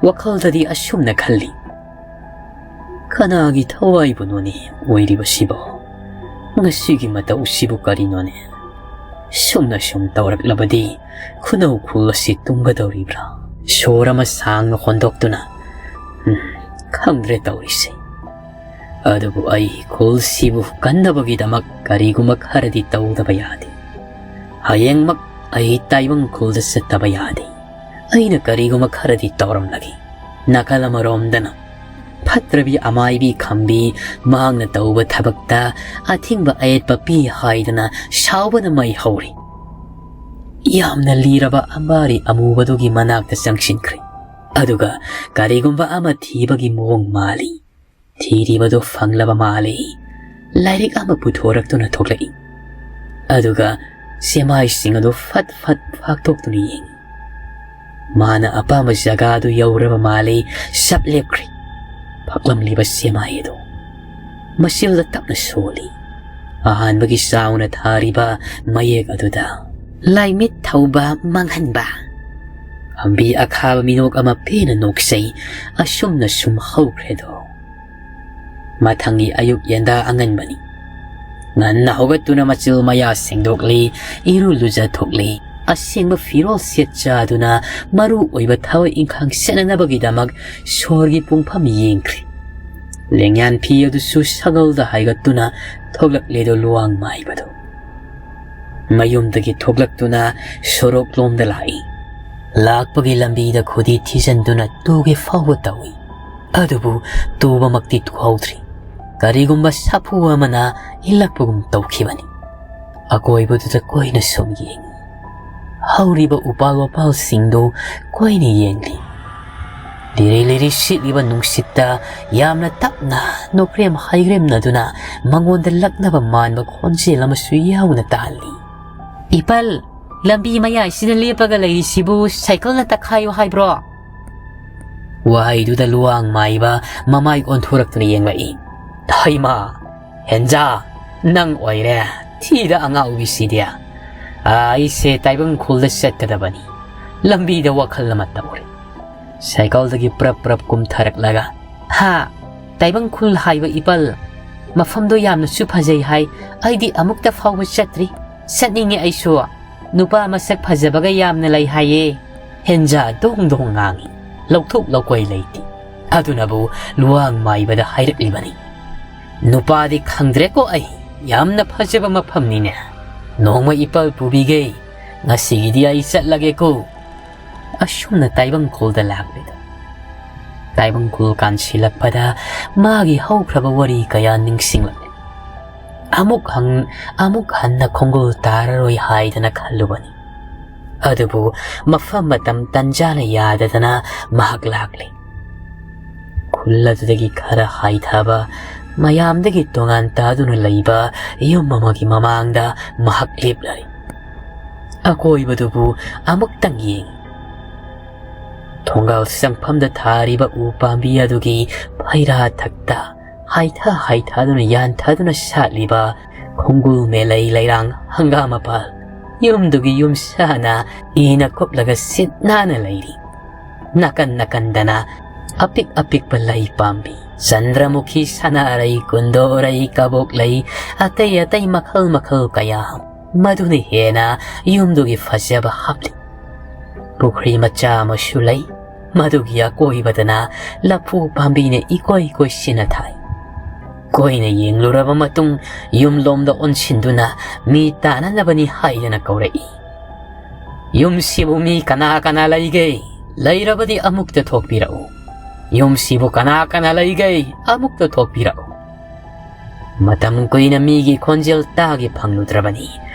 ꯋꯥꯈꯜꯗꯗꯤ ꯑꯁꯨꯝꯅ ꯈꯜꯂꯤ, "ꯀꯅꯥꯒꯤ ꯊꯋꯥꯏꯕꯨꯅꯣꯅꯦ ꯑꯣꯏꯔꯤꯕꯁꯤꯕꯣ? ꯉꯁꯤꯒꯤ ꯃꯇꯧꯁꯤꯕꯨ ꯀꯔꯤꯅꯣꯅꯦ? ꯁꯨꯝꯅ ꯁꯨꯝ ꯇꯧꯔꯛꯂꯕꯗꯤ ꯈꯨꯅꯧ ꯈꯨꯜ ꯑꯁꯤ ꯇꯨꯝꯒꯗꯧꯔꯤꯕ꯭ꯔꯥ?" ꯁꯣꯔ ꯑꯃ ꯁꯥꯡꯅ ꯍꯣꯟꯗꯣꯛꯇꯨꯅ, "ꯎꯝ, ꯈꯪꯗ꯭ꯔꯦ ꯇꯧꯔꯤꯁꯦ꯫ ꯑꯗꯨꯕꯨ ꯑꯩ ꯈꯨꯜꯁꯤꯕꯨ ꯀꯟꯅꯕꯒꯤꯗꯃꯛ ꯀꯔꯤꯒꯨꯝꯕ ꯈꯔꯗꯤ ꯇꯧꯗꯕ ꯌꯥꯗꯦ꯫ ꯍꯌꯦꯡꯃꯛ ꯑꯩ ꯇꯥꯏꯕꯪ ꯈꯨꯜꯗ ꯆꯠꯇꯕ ꯌꯥꯗꯦ꯫ ꯑꯩꯅ ꯀꯔꯤꯒꯨꯝꯕ ꯈꯔꯗꯤ ꯇꯧꯔꯝꯂꯒꯦ"꯫ ꯅꯥꯀꯜ ꯑꯃꯔꯣꯝꯗꯅ ꯐꯠꯇ꯭ꯔꯕꯤ ꯑꯃꯥꯏꯕꯤ ꯈꯝꯕꯤ ꯃꯍꯥꯛꯅ ꯇꯧꯕ ꯊꯕꯛꯇ ꯑꯊꯤꯡꯕ ꯑꯌꯦꯠꯄ ꯄꯤ ꯍꯥꯏꯗꯅ ꯁꯥꯎꯕꯅ ꯃꯩ ꯍꯧꯔꯤ꯫ ꯌꯥꯝꯅ ꯂꯤꯔꯕ ꯑꯝꯕꯥꯔꯤ ꯑꯃꯨꯕꯗꯨꯒꯤ ꯃꯅꯥꯛꯇ ꯆꯪꯁꯤꯟꯈ꯭ꯔꯦ꯫ ꯑꯗꯨꯒ ꯀꯔꯤꯒꯨꯝꯕ ꯑꯃ ꯊꯤꯕꯒꯤ ꯃꯑꯣꯡ ꯃꯥꯜꯂꯤ꯫ ꯊꯤꯔꯤꯕꯗꯨ ꯐꯪꯂꯕ ꯃꯥꯜꯂꯤ꯫ ꯂꯥꯏꯔꯤꯛ ꯑꯃ ꯄꯨꯊꯣꯔꯛꯇꯨꯅ ꯊꯣꯛꯂꯛꯏ꯫ ꯑꯗꯨꯒ ꯆꯦꯃꯥꯏꯁꯤꯡ ꯑꯗꯨ ꯐꯠ ꯐꯠ ꯐꯥꯛꯇꯣꯛꯇꯨꯅ ꯌꯦꯡꯏ꯫ ꯃꯥꯅ ꯑꯄꯥꯝꯕ ꯖꯒꯥꯗꯨ ꯌꯧꯔꯕ ꯃꯥꯜꯂꯤ꯫ ꯆꯞ ꯂꯦꯞꯈ꯭ꯔꯦ꯫ ꯐꯛꯂꯝꯂꯤꯕ ꯆꯦꯃꯥꯏ ꯑꯗꯨ ꯃꯆꯤꯜꯗ ꯇꯞꯅ ꯁꯣꯜꯂꯤ꯫ ꯑꯍꯥꯟꯕꯒꯤ ꯆꯥꯎꯅ ꯊꯥꯔꯤꯕ ꯃꯌꯦꯛ ꯑꯗꯨꯗ, "ꯂꯥꯏꯃꯤꯠ ꯊꯧꯕ ꯃꯥꯡꯍꯟꯕ"꯫ ꯈꯝꯕꯤ ꯑꯈꯥꯕ ꯃꯤꯅꯣꯛ ꯑꯃ ꯄꯦꯟꯅ ꯅꯣꯛꯆꯩ꯫ ꯑꯁꯨꯝꯅ ꯁꯨꯝ ꯍꯧꯈ꯭ꯔꯦꯗꯣ꯫ ꯃꯊꯪꯒꯤ ꯑꯌꯨꯛ ꯌꯦꯟꯗꯥ ꯑꯉꯟꯕꯅꯤ꯫ ꯉꯟꯅ ꯍꯧꯒꯠꯇꯨꯅ ꯃꯆꯤꯜ ꯃꯌꯥ ꯁꯦꯡꯗꯣꯛꯂꯤ, ꯏꯔꯨ ꯂꯨꯖꯊꯣꯛꯂꯤ꯫ ꯑꯁꯦꯡꯕ ꯐꯤꯔꯣꯜ ꯁꯦꯠ ꯆꯥꯗꯨꯅ ꯃꯔꯨ ꯑꯣꯏꯕ ꯊꯕꯛ ꯏꯪꯈꯥꯡ ꯆꯠꯅꯅꯕꯒꯤꯗꯃꯛ ꯁꯣꯔꯒꯤ ꯄꯨꯡꯐꯝ ꯌꯦꯡꯈ꯭ꯔꯦ꯫ ꯂꯦꯡꯌꯥꯟ ꯐꯤ ꯑꯗꯨꯁꯨ ꯁꯒꯜꯗ ꯍꯥꯏꯒꯠꯇꯨꯅ ꯊꯣꯛꯂꯛꯂꯦꯗꯣ ꯂꯨꯋꯥꯡ ꯃꯥꯏꯕꯗꯨ꯫ ꯃꯌꯨꯝꯗꯒꯤ ꯊꯣꯛꯂꯛꯇꯨꯅ ꯁꯣꯔꯣꯛꯂꯣꯝꯗ ꯂꯥꯛꯏ꯫ ꯂꯥꯛꯄꯒꯤ ꯂꯝꯕꯤꯗ ꯈꯨꯗꯤ ꯊꯤꯖꯤꯟꯗꯨꯅ ꯇꯨꯒꯦ ꯐꯥꯎꯕ ꯇꯧꯏ꯫ ꯑꯗꯨꯕꯨ ꯇꯨꯕꯃꯛꯇꯤ ꯇꯨꯍꯧꯗ꯭ꯔꯤ꯫ ꯀꯔꯤꯒꯨꯝꯕ ꯁꯥꯐꯨ ꯑꯃꯅ ꯏꯜꯂꯛꯄꯒꯨꯝ ꯇꯧꯈꯤꯕꯅꯤ꯫ ꯑꯀꯣꯏꯕꯗꯨꯗ ꯀꯣꯏꯅ ꯁꯨꯝ ꯌꯦꯡꯏ꯫ ꯍꯧꯔꯤꯕ ꯎꯄꯥꯜ ꯋꯥꯄꯥꯜꯁꯤꯡꯗꯨ ꯀꯣꯏꯅ ꯌꯦꯡꯂꯤ꯫ ꯂꯤꯔꯤ ꯂꯤꯔꯤ ꯁꯤꯠꯂꯤꯕ ꯅꯨꯡꯁꯤꯠꯇ ꯌꯥꯝꯅ ꯇꯞꯅ ꯅꯣꯛꯔꯦꯝ ꯍꯩꯔꯦꯝꯅꯗꯨꯅ ꯃꯉꯣꯟꯗ ꯂꯛꯅꯕ ꯃꯥꯟꯕ ꯈꯣꯟꯖꯦꯜ ꯑꯃꯁꯨ ꯌꯥꯎꯅ ꯇꯥꯍꯜꯂꯤ꯫ "ꯏꯄꯜ, ꯂꯝꯕꯤ ꯃꯌꯥꯏꯁꯤꯗ ꯂꯦꯞꯄꯒ ꯂꯩꯔꯤꯁꯤꯕꯨ ꯁꯥꯏꯀꯜꯅ ꯇꯛꯈꯥꯏꯌꯨ ꯍꯥꯏꯕ꯭ꯔꯣ?" ꯋꯥꯍꯩꯗꯨꯗ ꯂꯨꯋꯥꯡ ꯃꯥꯏꯕ ꯃꯃꯥꯏ ꯑꯣꯟꯊꯣꯔꯛꯇꯨꯅ ꯌꯦꯡꯂꯛꯏ꯫ "ꯍꯩꯃꯥ, ꯍꯦꯟꯖꯥ, ꯅꯪ ꯑꯣꯏꯔꯦ ꯊꯤꯗ ꯑꯉꯥꯎꯕꯤꯁꯤꯗꯤ꯫ ꯑꯥ, ꯑꯩꯁꯦ ꯇꯥꯏꯕꯪ ꯈꯨꯜꯗ ꯆꯠꯀꯗꯕꯅꯤ, ꯂꯝꯕꯤꯗ ꯋꯥꯈꯜ ꯑꯃ ꯇꯧꯔꯤ꯫" ꯁꯥꯏꯀꯜꯗꯒꯤ ꯄ꯭ꯔꯞ ꯄ꯭ꯔꯞ ꯀꯨꯝꯊꯔꯛꯂꯒ, "ꯍꯥ, ꯇꯥꯏꯕꯪ ꯈꯨꯜ ꯍꯥꯏꯕ ꯏꯄꯜ, ꯃꯐꯝꯗꯣ ꯌꯥꯝꯅꯁꯨ ꯐꯖꯩ ꯍꯥꯏ꯫ ꯑꯩꯗꯤ ꯑꯃꯨꯛꯇ ꯐꯥꯎꯕ ꯆꯠꯇ꯭ꯔꯤ, ꯆꯠꯅꯤꯡꯉꯦ ꯑꯩꯁꯨ꯫" "ꯅꯨꯄꯥ ꯃꯁꯛ ꯐꯖꯕꯒ ꯌꯥꯝꯅ ꯂꯩ ꯍꯥꯏꯌꯦ꯫" ꯍꯦꯟꯖꯥ ꯗꯣꯡ ꯗꯣꯡ ꯉꯥꯡꯏ꯫ ꯂꯧꯊꯣꯛ ꯂꯧꯀꯣꯏ ꯂꯩꯇꯦ꯫ ꯑꯗꯨꯅꯕꯨ ꯂꯨꯋꯥꯡ ꯃꯥꯏꯕꯗ ꯍꯥꯏꯔꯛꯂꯤꯕꯅꯤ꯫ "ꯅꯨꯄꯥꯗꯤ ꯈꯪꯗ꯭ꯔꯦꯀꯣ ꯑꯩ꯫ ꯌꯥꯝꯅ ꯐꯖꯕ ꯃꯐꯝꯅꯤꯅꯦ꯫ ꯅꯣꯡꯃ ꯏꯄꯜ ꯄꯨꯕꯤꯒꯦ꯫ ꯉꯁꯤꯒꯤꯗꯤ ꯑꯩ ꯆꯠꯂꯒꯦꯀꯣ꯫" ꯑꯁꯨꯝꯅ ꯇꯥꯏꯕꯪ ꯈꯨꯜꯗ ꯂꯥꯛꯂꯤꯗ꯫ ꯇꯥꯏꯕꯪ ꯈꯨꯜ ꯀꯥꯟꯁꯤꯜꯂꯛꯄꯗ ꯃꯥꯒꯤ ꯍꯧꯈ꯭ꯔꯕ ꯋꯥꯔꯤ ꯀꯌꯥ ꯅꯤꯡꯁꯤꯡꯂꯛꯂꯦ꯫ ꯑꯃꯨꯛ ꯍꯪ-, ꯑꯃꯨꯛ ꯍꯟꯅ ꯈꯣꯡꯒꯨꯜ ꯇꯥꯔꯔꯣꯏ ꯍꯥꯏꯗꯅ ꯈꯜꯂꯨꯕꯅꯤ꯫ ꯑꯗꯨꯕꯨ ꯃꯐꯝ ꯃꯇꯝ ꯇꯟꯖꯥꯅ ꯌꯥꯗꯗꯅ ꯃꯍꯥꯛ ꯂꯥꯛꯂꯦ꯫ ꯈꯨꯜ ꯑꯗꯨꯗꯒꯤ ꯈꯔ ꯍꯥꯏꯊꯕ, ꯃꯌꯥꯝꯗꯒꯤ ꯇꯣꯉꯥꯟ ꯇꯥꯗꯨꯅ ꯂꯩꯕ ꯌꯨꯝ ꯑꯃꯒꯤ ꯃꯃꯥꯡꯗ ꯃꯍꯥꯛ ꯂꯦꯞꯂꯔꯦ꯫ ꯑꯀꯣꯏꯕꯗꯨꯕꯨ ꯑꯃꯨꯛꯇꯪ ꯌꯦꯡ꯫ ꯊꯣꯡꯒꯥꯜ ꯆꯪꯐꯝꯗ ꯊꯥꯔꯤꯕ ꯎ ꯄꯥꯝꯕꯤ ꯑꯗꯨꯒꯤ ꯐꯩꯔꯥ ꯊꯛꯇ ꯍꯥꯏꯊ ꯍꯥꯏꯊꯗꯨꯅ ꯌꯥꯟꯊꯗꯨꯅ ꯁꯥꯠꯂꯤꯕ ꯈꯣꯡꯒꯨꯜ ꯃꯦꯂꯩ ꯂꯩꯔꯥꯡ ꯍꯪꯒꯥꯝ ꯃꯄꯥꯜ ꯌꯨꯝꯗꯨꯒꯤ ꯌꯨꯝꯁꯥꯅ ꯏꯅ ꯀꯨꯞꯂꯒ ꯁꯤꯠ ꯅꯥꯟꯅ ꯂꯩꯔꯤ꯫ ꯅꯥꯀꯟ ꯅꯥꯀꯟꯗꯅ ꯑꯄꯤꯛ ꯑꯄꯤꯛꯄ ꯂꯩ ꯄꯥꯝꯕꯤ, ꯆꯟꯗ꯭ꯔꯃꯨꯈꯤ, ꯁꯅꯥꯔꯩ, ꯀꯨꯟꯗꯣꯔꯩ, ꯀꯕꯣꯛꯂꯩ, ꯑꯇꯩ ꯑꯇꯩ ꯃꯈꯜ ꯃꯈꯜ ꯀꯌꯥ, ꯃꯗꯨꯅ ꯍꯦꯟꯅ ꯌꯨꯝꯗꯨꯒꯤ ꯐꯖꯕ ꯍꯥꯞꯂꯤ꯫ ꯄꯨꯈ꯭ꯔꯤ ꯃꯆꯥ ꯑꯃꯁꯨ ꯂꯩ꯫ ꯃꯗꯨꯒꯤ ꯑꯀꯣꯏꯕꯗꯅ ꯂꯐꯨ ꯄꯥꯝꯕꯤꯅ ꯏꯀꯣꯏ ꯀꯣꯏꯁꯤꯟꯅ ꯊꯥꯏ꯫ ꯀꯣꯏꯅ ꯌꯦꯡꯂꯨꯔꯕ ꯃꯇꯨꯡ ꯌꯨꯝꯂꯣꯝꯗ ꯑꯣꯟꯁꯤꯟꯗꯨꯅ ꯃꯤ ꯇꯥꯅꯅꯕꯅꯤ ꯍꯥꯏꯗꯅ ꯀꯧꯔꯛꯏ꯫ "ꯌꯨꯝꯁꯤꯕꯨ ꯃꯤ ꯀꯅꯥ ꯀꯅꯥ ꯂꯩꯒꯦ? ꯂꯩꯔꯕꯗꯤ ꯑꯃꯨꯛꯇ ꯊꯣꯛꯄꯤꯔꯛꯎ꯫ ꯌꯨꯝꯁꯤꯕꯨ ꯀꯅꯥ ꯀꯅꯥ ꯂꯩꯒꯦ? ꯑꯃꯨꯛꯇ ꯊꯣꯛꯄꯤꯔꯛꯎ꯫" ꯃꯇꯝ ꯀꯨꯏꯅ ꯃꯤꯒꯤ ꯈꯣꯟꯖꯦꯜ ꯇꯥꯒꯦ ꯐꯪꯂꯨꯗ꯭ꯔꯕꯅꯤ꯫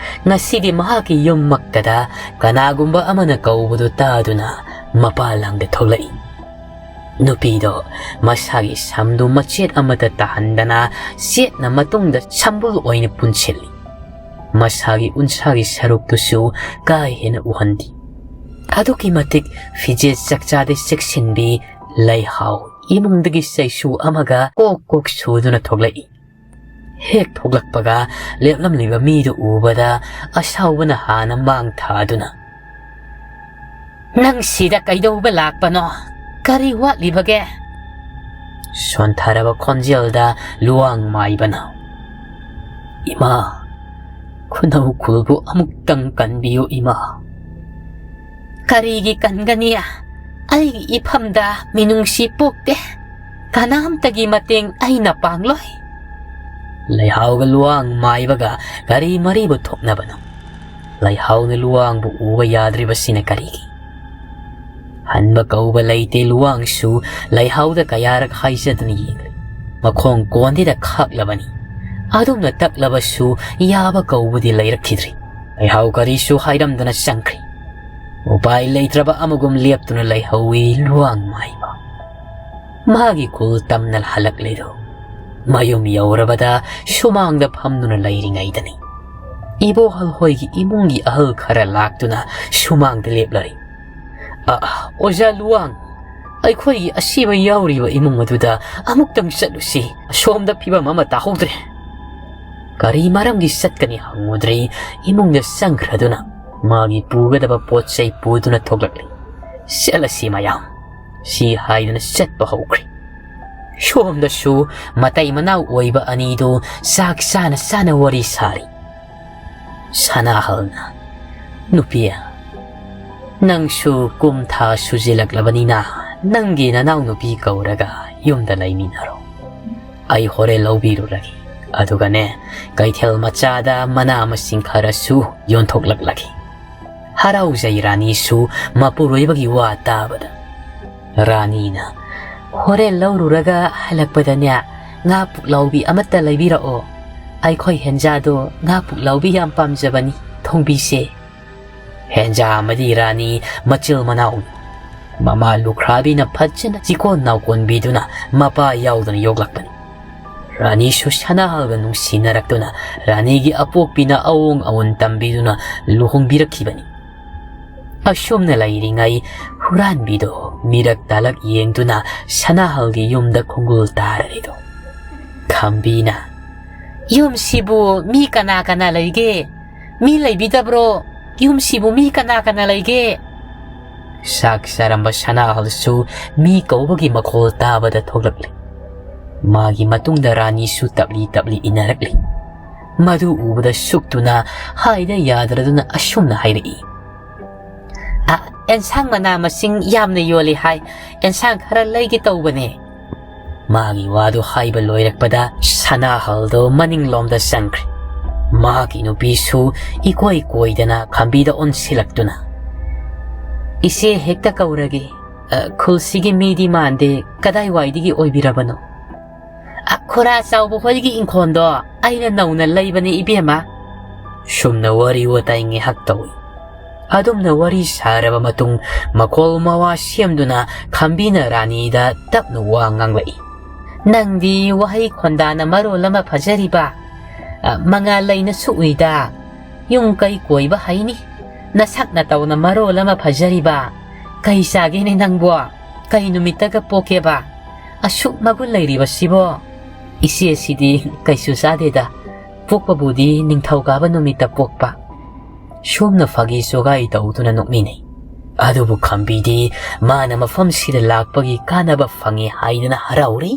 ꯉꯁꯤꯗꯤ ꯃꯍꯥꯛꯀꯤ ꯌꯨꯝꯃꯛꯇꯗ ꯀꯅꯥꯒꯨꯝꯕ ꯑꯃꯅ ꯀꯧꯕꯗꯨ ꯇꯥꯗꯨꯅ ꯃꯄꯥꯜ ꯂꯝꯗ ꯊꯣꯛꯂꯛꯏ꯫ ꯅꯨꯄꯤꯗꯣ ꯃꯁꯥꯒꯤ ꯁꯝꯗꯨ ꯃꯆꯦꯠ ꯑꯃꯠꯇ ꯇꯥꯍꯟꯗꯅ ꯆꯦꯠꯅ ꯃꯇꯨꯡꯗ ꯁꯝꯕꯨꯜ ꯑꯣꯏꯅ ꯄꯨꯟꯁꯤꯜꯂꯤ꯫ ꯃꯁꯥꯒꯤ ꯎꯟꯁꯥꯒꯤ ꯁꯔꯨꯛꯇꯨꯁꯨ ꯀꯥ ꯍꯦꯟꯅ ꯎꯍꯟꯗꯦ꯫ ꯑꯗꯨꯛꯀꯤ ꯃꯇꯤꯛ ꯐꯤꯖꯦꯠ ꯆꯛꯆꯥꯗ ꯆꯦꯛꯁꯤꯟꯕꯤ ꯂꯩꯍꯥꯎ ꯏꯃꯨꯡꯗꯒꯤ ꯆꯩꯁꯨ ꯑꯃꯒ ꯀꯣꯛ ꯀꯣꯛ ꯁꯨꯗꯨꯅ ꯊꯣꯛꯂꯛꯏ꯫ ꯍꯦꯛ ꯊꯣꯛꯂꯛꯄꯒ ꯂꯦꯞꯂꯝꯂꯤꯕ ꯃꯤꯗꯨ ꯎꯕꯗ ꯑꯁꯥꯎꯕꯅ ꯍꯥꯟꯅ ꯃꯥꯡ ꯊꯥꯗꯨꯅ, "ꯅꯪ ꯁꯤꯗ ꯀꯩꯗꯧꯕ ꯂꯥꯛꯄꯅꯣ? ꯀꯔꯤ ꯋꯥꯠꯂꯤꯕꯒꯦ?" ꯁꯣꯟꯊꯔꯕ ꯈꯣꯟꯖꯦꯜꯗ ꯂꯨꯋꯥꯡ ꯃꯥꯏꯕꯅ, "ꯏꯃꯥ, ꯈꯨꯅꯧ ꯈꯨꯜꯕꯨ ꯑꯃꯨꯛꯇꯪ ꯀꯟꯕꯤꯌꯨ ꯏꯃꯥ꯫" "ꯀꯔꯤꯒꯤ ꯀꯟꯒꯅꯤ? ꯑꯩꯒꯤ ꯏꯐꯝꯗ ꯃꯤꯅꯨꯡꯁꯤ ꯄꯣꯛꯇꯦ꯫ ꯀꯅꯥꯝꯇꯒꯤ ꯃꯇꯦꯡ ꯑꯩꯅ ꯄꯥꯡꯂꯣꯏ꯫" ꯂꯩꯍꯥꯎꯒ ꯂꯨꯋꯥꯡ ꯃꯥꯏꯕꯒ ꯀꯔꯤ ꯃꯔꯤꯕꯨ ꯊꯣꯛꯅꯕꯅꯣ? ꯂꯩꯍꯥꯎꯅ ꯂꯨꯋꯥꯡꯕꯨ ꯎꯕ ꯌꯥꯗ꯭ꯔꯤꯕꯁꯤꯅ ꯀꯔꯤꯒꯤ? ꯍꯟꯕ ꯀꯧꯕ ꯂꯩꯇꯦ꯫ ꯂꯨꯋꯥꯡꯁꯨ ꯂꯩꯍꯥꯎꯗ ꯀꯌꯥꯔꯛ ꯍꯥꯏꯖꯗꯨꯅ ꯌꯦꯡꯂꯤ꯫ ꯃꯈꯣꯡ ꯀꯣꯟꯗꯤꯗ ꯈꯥꯛꯂꯕꯅꯤ꯫ ꯑꯗꯨꯝꯅ ꯇꯛꯂꯕꯁꯨ ꯌꯥꯕ ꯀꯧꯕꯗꯤ ꯂꯩꯔꯛꯈꯤꯗ꯭ꯔꯤ꯫ ꯂꯩꯍꯥꯎ ꯀꯔꯤꯁꯨ ꯍꯥꯏꯔꯝꯗꯅ ꯆꯪꯈ꯭ꯔꯤ꯫ ꯎꯄꯥꯏ ꯂꯩꯇ꯭ꯔꯕ ꯑꯃꯒꯨꯝ ꯂꯦꯞꯇꯨꯅ ꯂꯩꯍꯧꯏ ꯂꯨꯋꯥꯡ ꯃꯥꯏꯕ꯫ ꯃꯥꯒꯤ ꯈꯨꯜ ꯇꯝꯅ ꯍꯜꯂꯛꯂꯤꯗꯨ ꯃꯌꯨꯝ ꯌꯧꯔꯕꯗ ꯁꯨꯃꯥꯡꯗ ꯐꯝꯗꯨꯅ ꯂꯩꯔꯤꯉꯩꯗꯅꯤ꯫ ꯏꯕꯣꯍꯜ ꯍꯣꯏꯒꯤ ꯏꯃꯨꯡꯒꯤ ꯑꯍꯜ ꯈꯔ ꯂꯥꯛꯇꯨꯅ ꯁꯨꯃꯥꯡꯗ ꯂꯦꯞꯂꯔꯤ꯫ "ꯑ, ꯑꯣꯖꯥ ꯂꯨꯋꯥꯡ, ꯑꯩꯈꯣꯏꯒꯤ ꯑꯁꯤꯕ ꯌꯥꯎꯔꯤꯕ ꯏꯃꯨꯡ ꯑꯗꯨꯗ ꯑꯃꯨꯛꯇꯪ ꯆꯠꯂꯨꯁꯤ꯫ ꯑꯁꯣꯝꯗ ꯐꯤꯕꯝ ꯑꯃ ꯇꯥꯍꯧꯗ꯭ꯔꯦ꯫" ꯀꯔꯤ ꯃꯔꯝꯒꯤ ꯆꯠꯀꯅꯤ ꯍꯪꯉꯨꯗ꯭ꯔꯤ, ꯏꯃꯨꯡꯗ ꯆꯪꯈ꯭ꯔꯗꯨꯅ ꯃꯥꯒꯤ ꯄꯨꯒꯗꯕ ꯄꯣꯠ ꯆꯩ ꯄꯨꯗꯨꯅ ꯊꯣꯛꯂꯛꯂꯤ꯫ "ꯆꯠꯂꯁꯤ ꯃꯌꯥꯝ," ꯁꯤ ꯍꯥꯏꯗꯨꯅ ꯆꯠꯄ ꯍꯧꯈ꯭ꯔꯦ꯫ ꯁꯣꯝꯗꯁꯨ ꯃꯇꯩ ꯃꯅꯥꯎ ꯑꯣꯏꯕ ꯑꯅꯤꯗꯨ ꯆꯥꯛ ꯆꯥꯅ ꯆꯥꯅ ꯋꯥꯔꯤ ꯁꯥꯔꯤ꯫ ꯁꯅꯥꯍꯜꯅ, "ꯅꯨꯄꯤ, ꯅꯪꯁꯨ ꯀꯨꯝ ꯊꯥ ꯁꯨꯖꯤꯜꯂꯛꯂꯕꯅꯤꯅ ꯅꯪꯒꯤ ꯅꯅꯥꯎ ꯅꯨꯄꯤ ꯀꯧꯔꯒ ꯌꯨꯝꯗ ꯂꯩꯃꯤꯟꯅꯔꯣ꯫ ꯑꯩ ꯍꯣꯔꯦꯟ ꯂꯧꯕꯤꯔꯨꯔꯒꯦ꯫ ꯑꯗꯨꯒꯅꯦ, ꯀꯩꯊꯦꯜ ꯃꯆꯥꯗ ꯃꯅꯥ ꯃꯁꯤꯡ ꯈꯔꯁꯨ ꯌꯣꯟꯊꯣꯛꯂꯛꯂꯒꯦ꯫" ꯍꯔꯥꯎꯖꯩ ꯔꯥꯅꯤꯁꯨ ꯃꯄꯨꯔꯣꯏꯕꯒꯤ ꯋꯥ ꯇꯥꯕꯗ꯫ ꯔꯥꯅꯤꯅ, "ꯍꯣꯔꯦꯟ ꯂꯧꯔꯨꯔꯒ ꯍꯜꯂꯛꯄꯗꯅꯦ, ꯉꯥ ꯄꯨꯛꯂꯥꯎꯕꯤ ꯑꯃꯠꯇ ꯂꯩꯕꯤꯔꯛꯑꯣ꯫ ꯑꯩꯈꯣꯏ ꯍꯦꯟꯖꯥꯗꯣ ꯉꯥ ꯄꯨꯛꯂꯥꯎꯕꯤ ꯌꯥꯝ ꯄꯥꯝꯖꯕꯅꯤ, ꯊꯣꯡꯕꯤꯁꯦ꯫" ꯍꯦꯟꯖꯥ ꯑꯃꯗꯤ ꯔꯥꯅꯤ ꯃꯆꯤꯜ ꯃꯅꯥꯎꯅꯤ꯫ ꯃꯃꯥ ꯂꯨꯈ꯭ꯔꯥꯕꯤꯅ ꯐꯖꯅ ꯆꯤꯀꯣꯟ ꯅꯥꯎꯀꯣꯟꯕꯤꯗꯨꯅ ꯃꯄꯥ ꯌꯥꯎꯗꯅ ꯌꯣꯛꯂꯛꯄꯅꯤ꯫ ꯔꯥꯅꯤꯁꯨ ꯁꯅꯥꯍꯜꯒ ꯅꯨꯡꯁꯤꯅꯔꯛꯇꯨꯅ ꯔꯥꯅꯤꯒꯤ ꯑꯄꯣꯛꯄꯤꯅ ꯑꯑꯣꯡ ꯑꯑꯣꯟ ꯇꯝꯕꯤꯗꯨꯅ ꯂꯨꯍꯣꯡꯕꯤꯔꯛꯈꯤꯕꯅꯤ꯫ ꯑꯁꯨꯝꯅ ꯂꯩꯔꯤꯉꯩ ꯍꯨꯔꯥꯟꯕꯤꯗꯣ ꯃꯤꯔꯛ ꯇꯥꯂꯛ ꯌꯦꯡꯗꯨꯅ ꯁꯅꯥꯍꯜꯒꯤ ꯌꯨꯝꯗ ꯈꯣꯡꯒꯨꯜ ꯇꯥꯔꯔꯤꯗꯣ꯫ ꯈꯝꯕꯤꯅ, "ꯌꯨꯝꯁꯤꯕꯨ ꯃꯤ ꯀꯅꯥ ꯀꯅꯥ ꯂꯩꯒꯦ? ꯃꯤ ꯂꯩꯕꯤꯗꯕ꯭ꯔꯣ? ꯌꯨꯝꯁꯤꯕꯨ ꯃꯤ ꯀꯅꯥ ꯀꯅꯥ ꯂꯩꯒꯦ?" ꯆꯥꯛ ꯆꯥꯔꯝꯕ ꯁꯅꯥꯍꯜꯁꯨ ꯃꯤ ꯀꯧꯕꯒꯤ ꯃꯈꯣꯜ ꯇꯥꯕꯗ ꯊꯣꯛꯂꯛꯂꯦ꯫ ꯃꯥꯒꯤ ꯃꯇꯨꯡꯗ ꯔꯥꯅꯤꯁꯨ ꯇꯞꯂꯤ ꯇꯞꯂꯤ ꯏꯟꯅꯔꯛꯂꯤ꯫ ꯃꯗꯨ ꯎꯕꯗ ꯁꯨꯛꯇꯨꯅ ꯍꯥꯏꯗ ꯌꯥꯗ꯭ꯔꯗꯨꯅ ꯑꯁꯨꯝꯅ ꯍꯥꯏꯔꯛꯏ, "ꯑ, ꯑꯦꯟꯁꯥꯡ ꯃꯅꯥ ꯃꯁꯤꯡ ꯌꯥꯝꯅ ꯌꯣꯜꯂꯤ ꯍꯥꯏ, ꯑꯦꯟꯁꯥꯡ ꯈꯔ ꯂꯩꯒꯦ ꯇꯧꯕꯅꯦ꯫" ꯃꯥꯒꯤ ꯋꯥꯗꯨ ꯍꯥꯏꯕ ꯂꯣꯏꯔꯛꯄꯗ ꯁꯅꯥꯍꯜꯗꯣ ꯃꯅꯤꯡꯂꯣꯝꯗ ꯆꯪꯈ꯭ꯔꯦ꯫ ꯃꯍꯥꯛꯀꯤ ꯅꯨꯄꯤꯁꯨ ꯏꯀꯣꯏ ꯀꯣꯏꯗꯅ ꯈꯝꯕꯤꯗ ꯑꯣꯟꯁꯤꯜꯂꯛꯇꯨꯅ, "ꯏꯆꯦ ꯍꯦꯛꯇ ꯀꯧꯔꯒꯦ꯫ ꯑ, ꯈꯨꯜꯁꯤꯒꯤ ꯃꯤꯗꯤ ꯃꯥꯟꯗꯦ, ꯀꯗꯥꯏꯋꯥꯏꯗꯒꯤ ꯑꯣꯏꯕꯤꯔꯕꯅꯣ?" "ꯑ, ꯈꯨꯔꯥ ꯆꯥꯎꯕ ꯍꯣꯏꯒꯤ ꯏꯪꯈꯣꯜꯗꯣ ꯑꯩꯅ ꯅꯧꯅ ꯂꯩꯕꯅꯦ, ꯏꯕꯦꯝꯃ꯫" ꯁꯨꯝꯅ ꯋꯥꯔꯤ ꯋꯥꯇꯥꯏ ꯉꯥꯏꯍꯥꯛ ꯇꯧꯏ꯫ ꯑꯗꯨꯝꯅ ꯋꯥꯔꯤ ꯁꯥꯔꯕ ꯃꯇꯨꯡ ꯃꯈꯣꯜ ꯃꯋꯥ ꯁꯦꯝꯗꯨꯅ ꯈꯝꯕꯤꯅ ꯔꯥꯅꯤꯗ ꯇꯞꯅ ꯋꯥ ꯉꯥꯡꯂꯛꯏ, "ꯅꯪꯗꯤ ꯋꯥꯍꯩ ꯈꯣꯟꯗꯥꯅ ꯃꯔꯣꯜ ꯑꯃ ꯐꯖꯔꯤꯕ, ꯑ, ꯃꯉꯥꯜ ꯂꯩꯅꯁꯨ ꯎꯏꯗ, ꯌꯨꯝ ꯀꯩ ꯀꯣꯏꯕ ꯍꯩꯅꯤ, ꯅꯁꯛ ꯅꯇꯧꯅ ꯃꯔꯣꯜ ꯑꯃ ꯐꯖꯔꯤꯕ, ꯀꯩ ꯆꯥꯒꯦꯅꯦ ꯅꯪꯕꯣ? ꯀꯩ ꯅꯨꯃꯤꯠꯇꯒ ꯄꯣꯛꯀꯦꯕ? ꯑꯁꯨꯛ ꯃꯒꯨꯟ ꯂꯩꯔꯤꯕꯁꯤꯕꯣ?" "ꯏꯆꯦꯁꯤꯗꯤ ꯀꯩꯁꯨ ꯆꯥꯗꯦꯗ, ꯄꯣꯛꯄꯕꯨꯗꯤ ꯅꯤꯡꯊꯧꯀꯥꯕ ꯅꯨꯃꯤꯠꯇ ꯄꯣꯛꯄ꯫" ꯁꯣꯝꯅ ꯐꯥꯒꯤ ꯖꯣꯒꯥꯏ ꯇꯧꯗꯨꯅ ꯅꯣꯛꯃꯤꯟꯅꯩ꯫ ꯑꯗꯨꯕꯨ ꯈꯝꯕꯤꯗꯤ ꯃꯥꯅ ꯃꯐꯝꯁꯤꯗ ꯂꯥꯛꯄꯒꯤ ꯀꯥꯟꯅꯕ ꯐꯪꯉꯤ ꯍꯥꯏꯗꯨꯅ ꯍꯔꯥꯎꯔꯤ꯫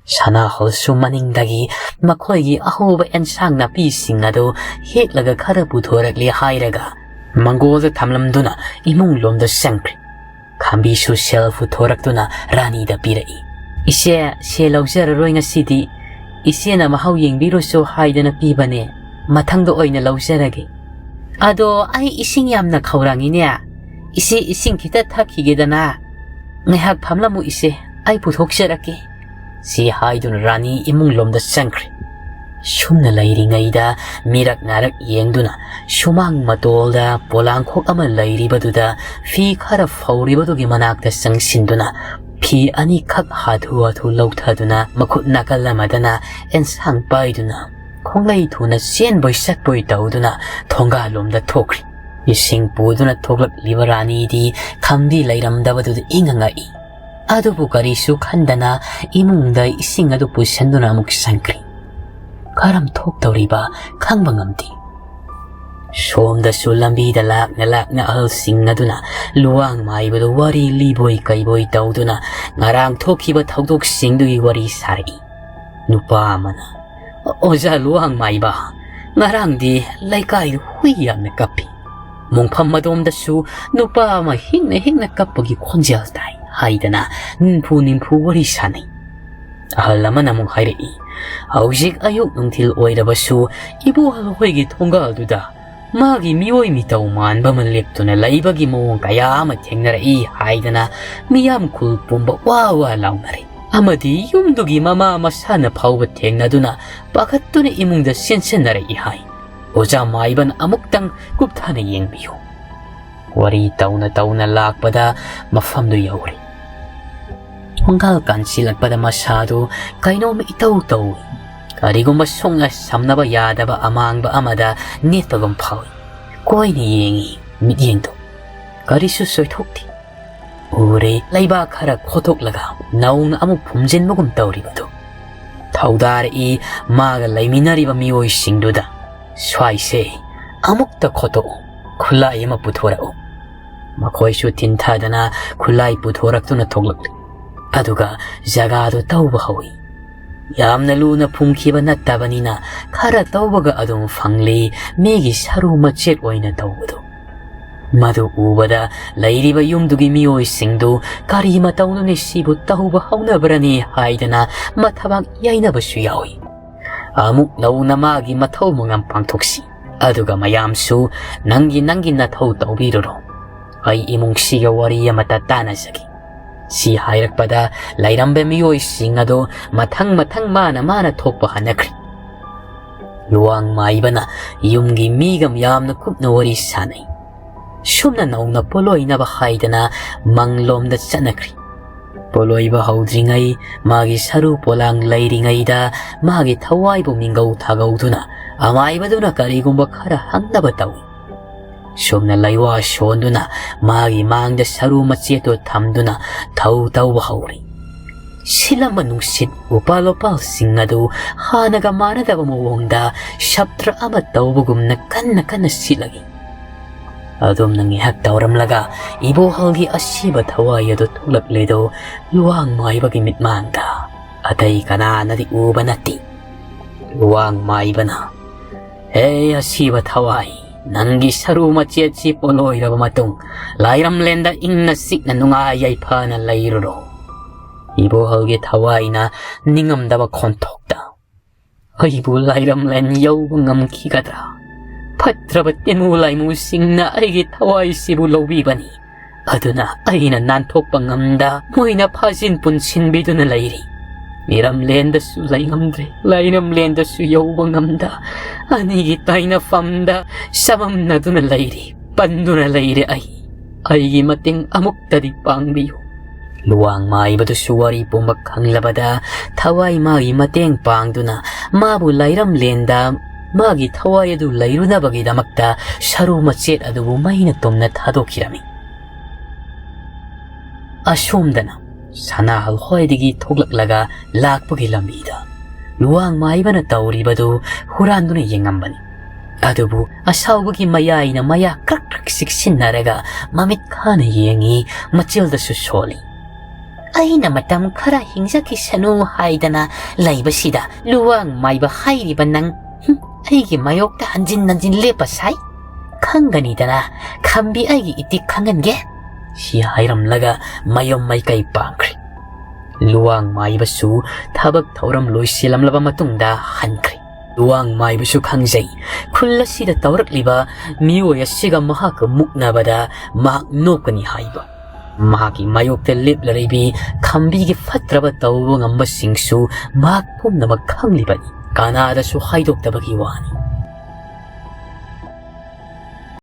ꯁꯅꯥꯍꯣꯜꯁꯨ ꯃꯅꯤꯡꯗꯒꯤ ꯃꯈꯣꯏꯒꯤ ꯑꯍꯧꯕ ꯑꯦꯟꯁꯥꯡ ꯅꯥꯄꯤꯁꯤꯡ ꯑꯗꯨ ꯍꯦꯛꯂꯒ ꯈꯔ ꯄꯨꯊꯣꯔꯛꯂꯦ ꯍꯥꯏꯔꯒ ꯃꯪꯒꯣꯜꯗ ꯊꯝꯂꯝꯗꯨꯅ ꯏꯃꯨꯡ ꯂꯣꯝꯗ ꯆꯪꯈ꯭ꯔꯦ꯫ ꯈꯝꯕꯤꯁꯨ ꯁꯦꯜ ꯄꯨꯊꯣꯔꯛꯇꯨꯅ ꯔꯥꯅꯤꯗ ꯄꯤꯔꯛꯏ꯫ "ꯏꯆꯦ, ꯁꯦ ꯂꯧꯖꯔꯔꯣꯏ ꯉꯁꯤꯗꯤ꯫ ꯏꯆꯦꯅ ꯃꯍꯥꯎ ꯌꯦꯡꯕꯤꯔꯨꯁꯨ ꯍꯥꯏꯗꯅ ꯄꯤꯕꯅꯦ꯫ ꯃꯊꯪꯗ ꯑꯣꯏꯅ ꯂꯧꯖꯔꯒꯦ꯫" "ꯑꯗꯣ ꯑꯩ ꯏꯁꯤꯡ ꯌꯥꯝꯅ ꯈꯧꯔꯥꯡꯉꯤꯅꯦ꯫ ꯏꯆꯦ ꯏꯁꯤꯡ ꯈꯤꯇ ꯊꯛꯈꯤꯒꯦꯗꯅ꯫ ꯉꯥꯏꯍꯥꯛ ꯐꯝꯂꯝꯃꯨ ꯏꯆꯦ, ꯑꯩ ꯄꯨꯊꯣꯛꯆꯔꯛꯀꯦ꯫" ꯁꯤ ꯍꯥꯏꯗꯨꯅ ꯔꯥꯅꯤ ꯏꯃꯨꯡ ꯂꯣꯝꯗ ꯆꯪꯈ꯭ꯔꯦ꯫ ꯁꯨꯝꯅ ꯂꯩꯔꯤꯉꯩꯗ ꯃꯤꯔꯛ ꯅꯥꯔꯛ ꯌꯦꯡꯗꯨꯅ ꯁꯨꯃꯥꯡ ꯃꯇꯣꯜꯗ ꯄꯣꯂꯥꯡꯈꯣꯛ ꯑꯃ ꯂꯩꯔꯤꯕꯗꯨꯗ ꯐꯤ ꯈꯔ ꯐꯧꯔꯤꯕꯗꯨꯒꯤ ꯃꯅꯥꯛꯇ ꯆꯪꯁꯤꯟꯗꯨꯅ ꯐꯤ ꯑꯅꯤꯈꯛ ꯍꯥꯊꯨ ꯍꯥꯊꯨ ꯂꯧꯊꯗꯨꯅ ꯃꯈꯨꯠ ꯅꯥꯀꯜ ꯑꯃꯗꯅ ꯑꯦꯟꯁꯥꯡ ꯄꯥꯏꯗꯨꯅ ꯈꯣꯡꯂꯩ ꯊꯨꯅ ꯆꯦꯟꯕꯣꯏ ꯆꯠꯄꯣꯏ ꯇꯧꯗꯨꯅ ꯊꯣꯡꯒꯥꯜꯂꯣꯝꯗ ꯊꯣꯛꯈ꯭ꯔꯤ꯫ ꯏꯁꯤꯡ ꯄꯨꯗꯨꯅ ꯊꯣꯛꯂꯛꯂꯤꯕ ꯔꯥꯅꯤꯗꯤ ꯈꯝꯕꯤ ꯂꯩꯔꯝꯗꯕꯗꯨꯗ ꯏꯪꯉ ꯉꯛꯏ꯫ ꯑꯗꯨꯕꯨ ꯀꯔꯤꯁꯨ ꯈꯟꯗꯅ ꯏꯃꯨꯡꯗ ꯏꯁꯤꯡ ꯑꯗꯨ ꯄꯨꯁꯤꯟꯗꯨꯅ ꯑꯃꯨꯛ ꯆꯪꯈ꯭ꯔꯤ꯫ ꯀꯔꯝ ꯊꯣꯛꯇꯧꯔꯤꯕ ꯈꯪꯕ ꯉꯝꯗꯦ꯫ ꯁꯣꯝꯗꯁꯨ ꯂꯝꯕꯤꯗ ꯂꯥꯛꯅ ꯂꯥꯛꯅ ꯑꯍꯜꯁꯤꯡ ꯑꯗꯨꯅ ꯂꯨꯋꯥꯡ ꯃꯥꯏꯕꯗꯨ ꯋꯥꯔꯤ ꯂꯤꯕꯣꯏ ꯀꯩꯕꯣꯏ ꯇꯧꯗꯨꯅ ꯉꯔꯥꯡ ꯊꯣꯛꯈꯤꯕ ꯊꯧꯗꯣꯛꯁꯤꯡꯗꯨꯒꯤ ꯋꯥꯔꯤ ꯁꯥꯔꯛꯏ꯫ ꯅꯨꯄꯥ ꯑꯃꯅ, "ꯑꯣꯖꯥ ꯂꯨꯋꯥꯡ ꯃꯥꯏꯕ, ꯉꯔꯥꯡꯗꯤ ꯂꯩꯀꯥꯏꯗ ꯍꯨꯏ ꯌꯥꯝꯅ ꯀꯞꯄꯤ꯫ ꯃꯣꯡꯐꯝ ꯑꯗꯣꯝꯗꯁꯨ ꯅꯨꯄꯥ ꯑꯃ ꯍꯤꯡꯅ ꯍꯤꯡꯅ ꯀꯞꯄꯒꯤ ꯈꯣꯟꯖꯦꯜ ꯇꯥꯏ" ꯍꯥꯏꯗꯅ ꯅꯤꯝꯐꯨ ꯅꯤꯝꯐꯨ ꯋꯥꯔꯤ ꯁꯥꯟꯅꯩ꯫ ꯑꯍꯜ ꯑꯃꯅ ꯑꯃꯨꯛ ꯍꯥꯏꯔꯛꯏ, "ꯍꯧꯖꯤꯛ ꯑꯌꯨꯛ ꯅꯨꯡꯊꯤꯜ ꯑꯣꯏꯔꯕꯁꯨ ꯏꯕꯣꯍꯜ ꯍꯣꯏꯒꯤ ꯊꯣꯡꯒꯥꯜꯗꯨꯗ ꯃꯥꯒꯤ ꯃꯤꯑꯣꯏ ꯃꯤꯇꯧ ꯃꯥꯟꯕ ꯑꯃ ꯂꯦꯞꯇꯨꯅ ꯂꯩꯕꯒꯤ ꯃꯑꯣꯡ ꯀꯌꯥ ꯑꯃ ꯊꯦꯡꯅꯔꯛꯏ" ꯍꯥꯏꯗꯅ ꯃꯤꯌꯥꯝ ꯈꯨꯜ ꯄꯨꯝꯕ ꯋꯥ ꯋꯥ ꯂꯥꯎꯅꯔꯦ꯫ ꯑꯃꯗꯤ ꯌꯨꯝꯗꯨꯒꯤ ꯃꯃꯥ ꯃꯁꯥꯅ ꯐꯥꯎꯕ ꯊꯦꯡꯅꯗꯨꯅ ꯄꯥꯈꯠꯇꯨꯅ ꯏꯃꯨꯡꯗ ꯆꯦꯟꯁꯤꯟꯅꯔꯛꯏ ꯍꯥꯏ꯫ ꯑꯣꯖꯥ ꯃꯥꯏꯕꯅ ꯑꯃꯨꯛꯇꯪ ꯀꯨꯞꯊꯅ ꯌꯦꯡꯕꯤꯌꯨ꯫ ꯋꯥꯔꯤ ꯇꯧꯅ ꯇꯧꯅ ꯂꯥꯛꯄꯗ ꯃꯐꯝꯗꯨ ꯌꯧꯔꯦ꯫ ꯊꯣꯡꯒꯥꯜ ꯀꯥꯟꯁꯤꯜꯂꯛꯄꯗ ꯃꯁꯥꯗꯨ ꯀꯩꯅꯣꯝ ꯏꯇꯧ ꯇꯧꯏ꯫ ꯀꯔꯤꯒꯨꯝꯕ ꯁꯣꯛꯅ ꯁꯝꯅꯕ ꯌꯥꯗꯕ ꯑꯃꯥꯡꯕ ꯑꯃꯗ ꯅꯦꯠꯄꯒꯨꯝ ꯐꯥꯎꯏ꯫ ꯀꯣꯏꯅ ꯌꯦꯡꯏ ꯃꯤꯠꯌꯦꯡꯗꯨ꯫ ꯀꯔꯤꯁꯨ ꯆꯣꯏꯊꯣꯛꯇꯦ꯫ ꯎꯔꯦ ꯂꯩꯕꯥꯛ ꯈꯔ ꯈꯣꯠꯇꯣꯛꯂꯒ ꯅꯧꯅ ꯑꯃꯨꯛ ꯐꯨꯝꯖꯤꯟꯕꯒꯨꯝ ꯇꯧꯔꯤꯕꯗꯨ꯫ ꯊꯧꯗꯥꯔꯛꯏ ꯃꯥꯒ ꯂꯩꯃꯤꯟꯅꯔꯤꯕ ꯃꯤꯑꯣꯏꯁꯤꯡꯗꯨꯗ, "ꯁ꯭ꯋꯥꯏꯁꯦ ꯑꯃꯨꯛꯇ ꯈꯣꯠꯇꯣꯛꯎ", ꯈꯨꯠꯂꯥꯏ ꯑꯃ ꯄꯨꯊꯣꯔꯛꯎ꯫ ꯃꯈꯣꯏꯁꯨ ꯊꯤꯟꯊꯗꯅ ꯈꯨꯠꯂꯥꯏ ꯄꯨꯊꯣꯔꯛꯇꯨꯅ ꯊꯣꯛꯂꯛꯂꯤ꯫ ꯑꯗꯨꯒ ꯖꯒꯥꯗꯨ ꯇꯧꯕ ꯍꯧꯏ꯫ ꯌꯥꯝꯅ ꯂꯨꯅ ꯐꯨꯝꯈꯤꯕ ꯅꯠꯇꯕꯅꯤꯅ ꯈꯔ ꯇꯧꯕꯒ ꯑꯗꯨꯝ ꯐꯪꯂꯤ, ꯃꯤꯒꯤ ꯁꯔꯨ ꯃꯆꯦꯠ ꯑꯣꯏꯅ ꯇꯧꯕꯗꯨ꯫ ꯃꯗꯨ ꯎꯕꯗ ꯂꯩꯔꯤꯕ ꯌꯨꯝꯗꯨꯒꯤ ꯃꯤꯑꯣꯏꯁꯤꯡꯗꯨ "ꯀꯔꯤ ꯃꯇꯧꯅꯣꯅꯦ ꯁꯤꯕꯨ ꯇꯧꯕ ꯍꯧꯅꯕ꯭ꯔꯅꯦ?" ꯍꯥꯏꯗꯅ ꯃꯊꯕꯥꯛ ꯌꯩꯅꯕꯁꯨ ꯌꯥꯎꯏ꯫ ꯑꯃꯨꯛ ꯅꯧꯅ ꯃꯥꯒꯤ ꯃꯊꯧ ꯃꯉꯝ ꯄꯥꯡꯊꯣꯛꯁꯤ꯫ ꯑꯗꯨꯒ ꯃꯌꯥꯝꯁꯨ ꯅꯪꯒꯤ ꯅꯪꯒꯤ ꯅꯊꯧ ꯇꯧꯕꯤꯔꯨꯔꯣ꯫ ꯑꯩ ꯏꯃꯨꯡꯁꯤꯒ ꯋꯥꯔꯤ ꯑꯃꯇ ꯇꯥꯟꯅꯖꯒꯦ꯫ ꯁꯤ ꯍꯥꯏꯔꯛꯄꯗ ꯂꯩꯔꯝꯕ ꯃꯤꯑꯣꯏꯁꯤꯡ ꯑꯗꯨ ꯃꯊꯪ ꯃꯊꯪ ꯃꯥꯅ ꯃꯥꯅ ꯊꯣꯛꯄ ꯍꯟꯅꯈ꯭ꯔꯤ꯫ ꯂꯨꯋꯥꯡ ꯃꯥꯏꯕꯅ ꯌꯨꯝꯒꯤ ꯃꯤꯒ ꯌꯥꯝꯅ ꯀꯨꯞꯅ ꯋꯥꯔꯤ ꯁꯥꯟꯅꯩ꯫ ꯁꯨꯝꯅ ꯅꯧꯅ ꯄꯣꯠꯂꯣꯏꯅꯕ ꯍꯥꯏꯗꯅ ꯃꯪꯂꯣꯝꯗ ꯆꯠꯅꯈ꯭ꯔꯤ꯫ ꯄꯣꯠꯂꯣꯏꯕ ꯍꯧꯗ꯭ꯔꯤꯉꯩ, ꯃꯥꯒꯤ ꯁꯔꯨ ꯄꯣꯂꯥꯡ ꯂꯩꯔꯤꯉꯩꯗ ꯃꯥꯒꯤ ꯊꯋꯥꯏꯕꯨ ꯃꯤꯡꯒꯧ ꯊꯥꯒꯧꯗꯨꯅ ꯑꯃꯥꯏꯕꯗꯨꯅ ꯀꯔꯤꯒꯨꯝꯕ ꯈꯔ ꯍꯪꯅꯕ ꯇꯧꯏ꯫ ꯁꯨꯝꯅ ꯂꯩꯋꯥ ꯁꯣꯟꯗꯨꯅ ꯃꯥꯒꯤ ꯃꯥꯡꯗ ꯁꯔꯨ ꯃꯆꯦꯠꯇꯨ ꯊꯝꯗꯨꯅ ꯊꯧ ꯇꯧꯕ ꯍꯧꯔꯤ꯫ ꯁꯤꯠꯂꯝꯕ ꯅꯨꯡꯁꯤꯠ ꯎꯄꯥꯜ ꯋꯥꯄꯥꯜꯁꯤꯡ ꯑꯗꯨ ꯍꯥꯟꯅꯒ ꯃꯥꯟꯅꯗꯕ ꯃꯑꯣꯡꯗ ꯁꯞꯇ꯭ꯔ ꯑꯃ ꯇꯧꯕꯒꯨꯝꯅ ꯀꯟꯅ ꯀꯟꯅ ꯁꯤꯠꯂꯛꯏ꯫ ꯑꯗꯨꯝꯅ ꯉꯥꯏꯍꯥꯛ ꯇꯧꯔꯝꯂꯒ ꯏꯕꯣꯍꯜꯒꯤ ꯑꯁꯤꯕ ꯊꯋꯥꯏ ꯑꯗꯨ ꯊꯣꯛꯂꯛꯂꯦꯗꯣ ꯂꯨꯋꯥꯡ ꯃꯥꯏꯕꯒꯤ ꯃꯤꯠꯃꯥꯡꯗ꯫ ꯑꯇꯩ ꯀꯅꯥꯅꯗꯤ ꯎꯕ ꯅꯠꯇꯦ꯫ ꯂꯨꯋꯥꯡ ꯃꯥꯏꯕꯅ, "ꯍꯦ ꯑꯁꯤꯕ ꯊꯋꯥꯏ, ꯅꯪꯒꯤ ꯁꯔꯨ ꯃꯆꯦꯠꯁꯤ ꯄꯣꯂꯣꯏꯔꯕ ꯃꯇꯨꯡ ꯂꯥꯏꯔꯝꯂꯦꯟꯗ ꯏꯪꯅ ꯆꯤꯛꯅ ꯅꯨꯡꯉꯥꯏ ꯌꯥꯏꯐꯅ ꯂꯩꯔꯨꯔꯣ꯫" ꯏꯕꯣꯍꯜꯒꯤ ꯊꯋꯥꯏꯅ ꯅꯤꯡꯉꯝꯗꯕ ꯈꯣꯟꯊꯣꯛꯇ, "ꯑꯩꯕꯨ ꯂꯥꯏꯔꯝꯂꯦꯟ ꯌꯧꯕ ꯉꯝꯈꯤꯒꯗ꯭ꯔꯥ? ꯐꯠꯇ꯭ꯔꯕ ꯇꯤꯟꯃꯨ ꯂꯥꯏꯃꯨꯁꯤꯡꯅ ꯑꯩꯒꯤ ꯊꯋꯥꯏꯁꯤꯕꯨ ꯂꯧꯕꯤꯕꯅꯤ꯫ ꯑꯗꯨꯅ ꯑꯩꯅ ꯅꯥꯟꯊꯣꯛꯄ ꯉꯝꯗ ꯃꯣꯏꯅ ꯐꯥꯖꯤꯟ ꯄꯨꯟꯁꯤꯟꯕꯤꯗꯨꯅ ꯂꯩꯔꯤ꯫ ꯃꯤꯔꯝꯂꯦꯟꯗꯁꯨ ꯂꯩꯉꯝꯗ꯭ꯔꯦ, ꯂꯥꯏꯔꯝꯂꯦꯟꯗꯁꯨ ꯌꯧꯕ ꯉꯝꯗ ꯑꯅꯤꯒꯤ ꯇꯥꯏꯅꯐꯝꯗ ꯆꯃꯝꯅꯗꯨꯅ ꯂꯩꯔꯤ, ꯄꯟꯗꯨꯅ ꯂꯩꯔꯦ ꯑꯩ꯫ ꯑꯩꯒꯤ ꯃꯇꯦꯡ ꯑꯃꯨꯛꯇꯗꯤ ꯄꯥꯡꯕꯤꯌꯨ꯫" ꯂꯨꯋꯥꯡ ꯃꯥꯏꯕꯗꯨꯁꯨ ꯋꯥꯔꯤ ꯄꯨꯝꯕ ꯈꯪꯂꯕꯗ ꯊꯋꯥꯏ ꯃꯥꯒꯤ ꯃꯇꯦꯡ ꯄꯥꯡꯗꯨꯅ ꯃꯥꯕꯨ ꯂꯥꯏꯔꯝꯂꯦꯟꯗ ꯃꯥꯒꯤ ꯊꯋꯥꯏ ꯑꯗꯨ ꯂꯩꯔꯨꯅꯕꯒꯤꯗꯃꯛꯇ ꯁꯔꯨ ꯃꯆꯦꯠ ꯑꯗꯨꯕꯨ ꯃꯩꯅ ꯇꯨꯝꯅ ꯊꯥꯗꯣꯛꯈꯤꯔꯝꯃꯤ꯫ ꯑꯁꯣꯝꯗꯅ ꯁꯅꯥꯍꯜ ꯍꯣꯏꯗꯒꯤ ꯊꯣꯛꯂꯛꯂꯒ ꯂꯥꯛꯄꯒꯤ ꯂꯝꯕꯤꯗ ꯂꯨꯋꯥꯡ ꯃꯥꯏꯕꯅ ꯇꯧꯔꯤꯕꯗꯨ ꯍꯨꯔꯥꯟꯗꯨꯅ ꯌꯦꯡꯉꯝꯕꯅꯤ꯫ ꯑꯗꯨꯕꯨ ꯑꯁꯥꯎꯕꯒꯤ ꯃꯌꯥꯏꯅ ꯃꯌꯥ ꯀ꯭ꯔꯛ ꯀ꯭ꯔꯛ ꯆꯤꯛꯁꯤꯟꯅꯔꯒ ꯃꯃꯤꯠ ꯈꯥꯅ ꯌꯦꯡꯉꯤ, ꯃꯆꯤꯜꯗꯁꯨ ꯁꯣꯜꯂꯤ꯫ "ꯑꯩꯅ ꯃꯇꯝ ꯈꯔ ꯍꯤꯡꯖꯈꯤꯁꯅꯨ ꯍꯥꯏꯗꯅ ꯂꯩꯕꯁꯤꯗ ꯂꯨꯋꯥꯡ ꯃꯥꯏꯕ ꯍꯥꯏꯔꯤꯕ ꯅꯪ, ꯍꯨꯝ, ꯑꯩꯒꯤ ꯃꯥꯌꯣꯛꯇ ꯍꯟꯖꯤꯟ ꯍꯟꯖꯤꯟ ꯂꯦꯞꯄ ꯁꯥꯏ꯫ ꯈꯪꯒꯅꯤꯗꯅ, ꯈꯝꯕꯤ ꯑꯩꯒꯤ ꯏꯇꯤꯛ ꯈꯪꯍꯟꯒꯦ꯫" ꯁꯤ ꯍꯥꯏꯔꯝꯂꯒ ꯃꯌꯨꯝ ꯃꯥꯏꯀꯩ ꯄꯥꯡꯈ꯭ꯔꯦ꯫ ꯂꯨꯋꯥꯡ ꯃꯥꯏꯕꯁꯨ ꯊꯕꯛ ꯊꯧꯔꯝ ꯂꯣꯏꯁꯤꯜꯂꯝꯂꯕ ꯃꯇꯨꯡꯗ ꯍꯟꯈ꯭ꯔꯦ꯫ ꯂꯨꯋꯥꯡ ꯃꯥꯏꯕꯁꯨ ꯈꯪꯖꯩ, ꯈꯨꯜ ꯑꯁꯤꯗ ꯇꯧꯔꯛꯂꯤꯕ ꯃꯤꯑꯣꯏ ꯑꯁꯤꯒ ꯃꯍꯥꯛꯀ ꯃꯨꯛꯅꯕꯗ ꯃꯍꯥꯛ ꯅꯣꯛꯀꯅꯤ ꯍꯥꯏꯕ꯫ ꯃꯍꯥꯛꯀꯤ ꯃꯥꯌꯣꯛꯇ ꯂꯦꯞꯂꯔꯤꯕꯤ ꯈꯝꯕꯤꯒꯤ ꯐꯠꯇ꯭ꯔꯕ ꯇꯧꯕ ꯉꯝꯕꯁꯤꯡꯁꯨ ꯃꯍꯥꯛ ꯄꯨꯝꯅꯃꯛ ꯈꯪꯂꯤꯕꯅꯤ꯫ ꯀꯅꯥꯗꯁꯨ ꯍꯥꯏꯗꯣꯛꯇꯕꯒꯤ ꯋꯥꯅꯤ꯫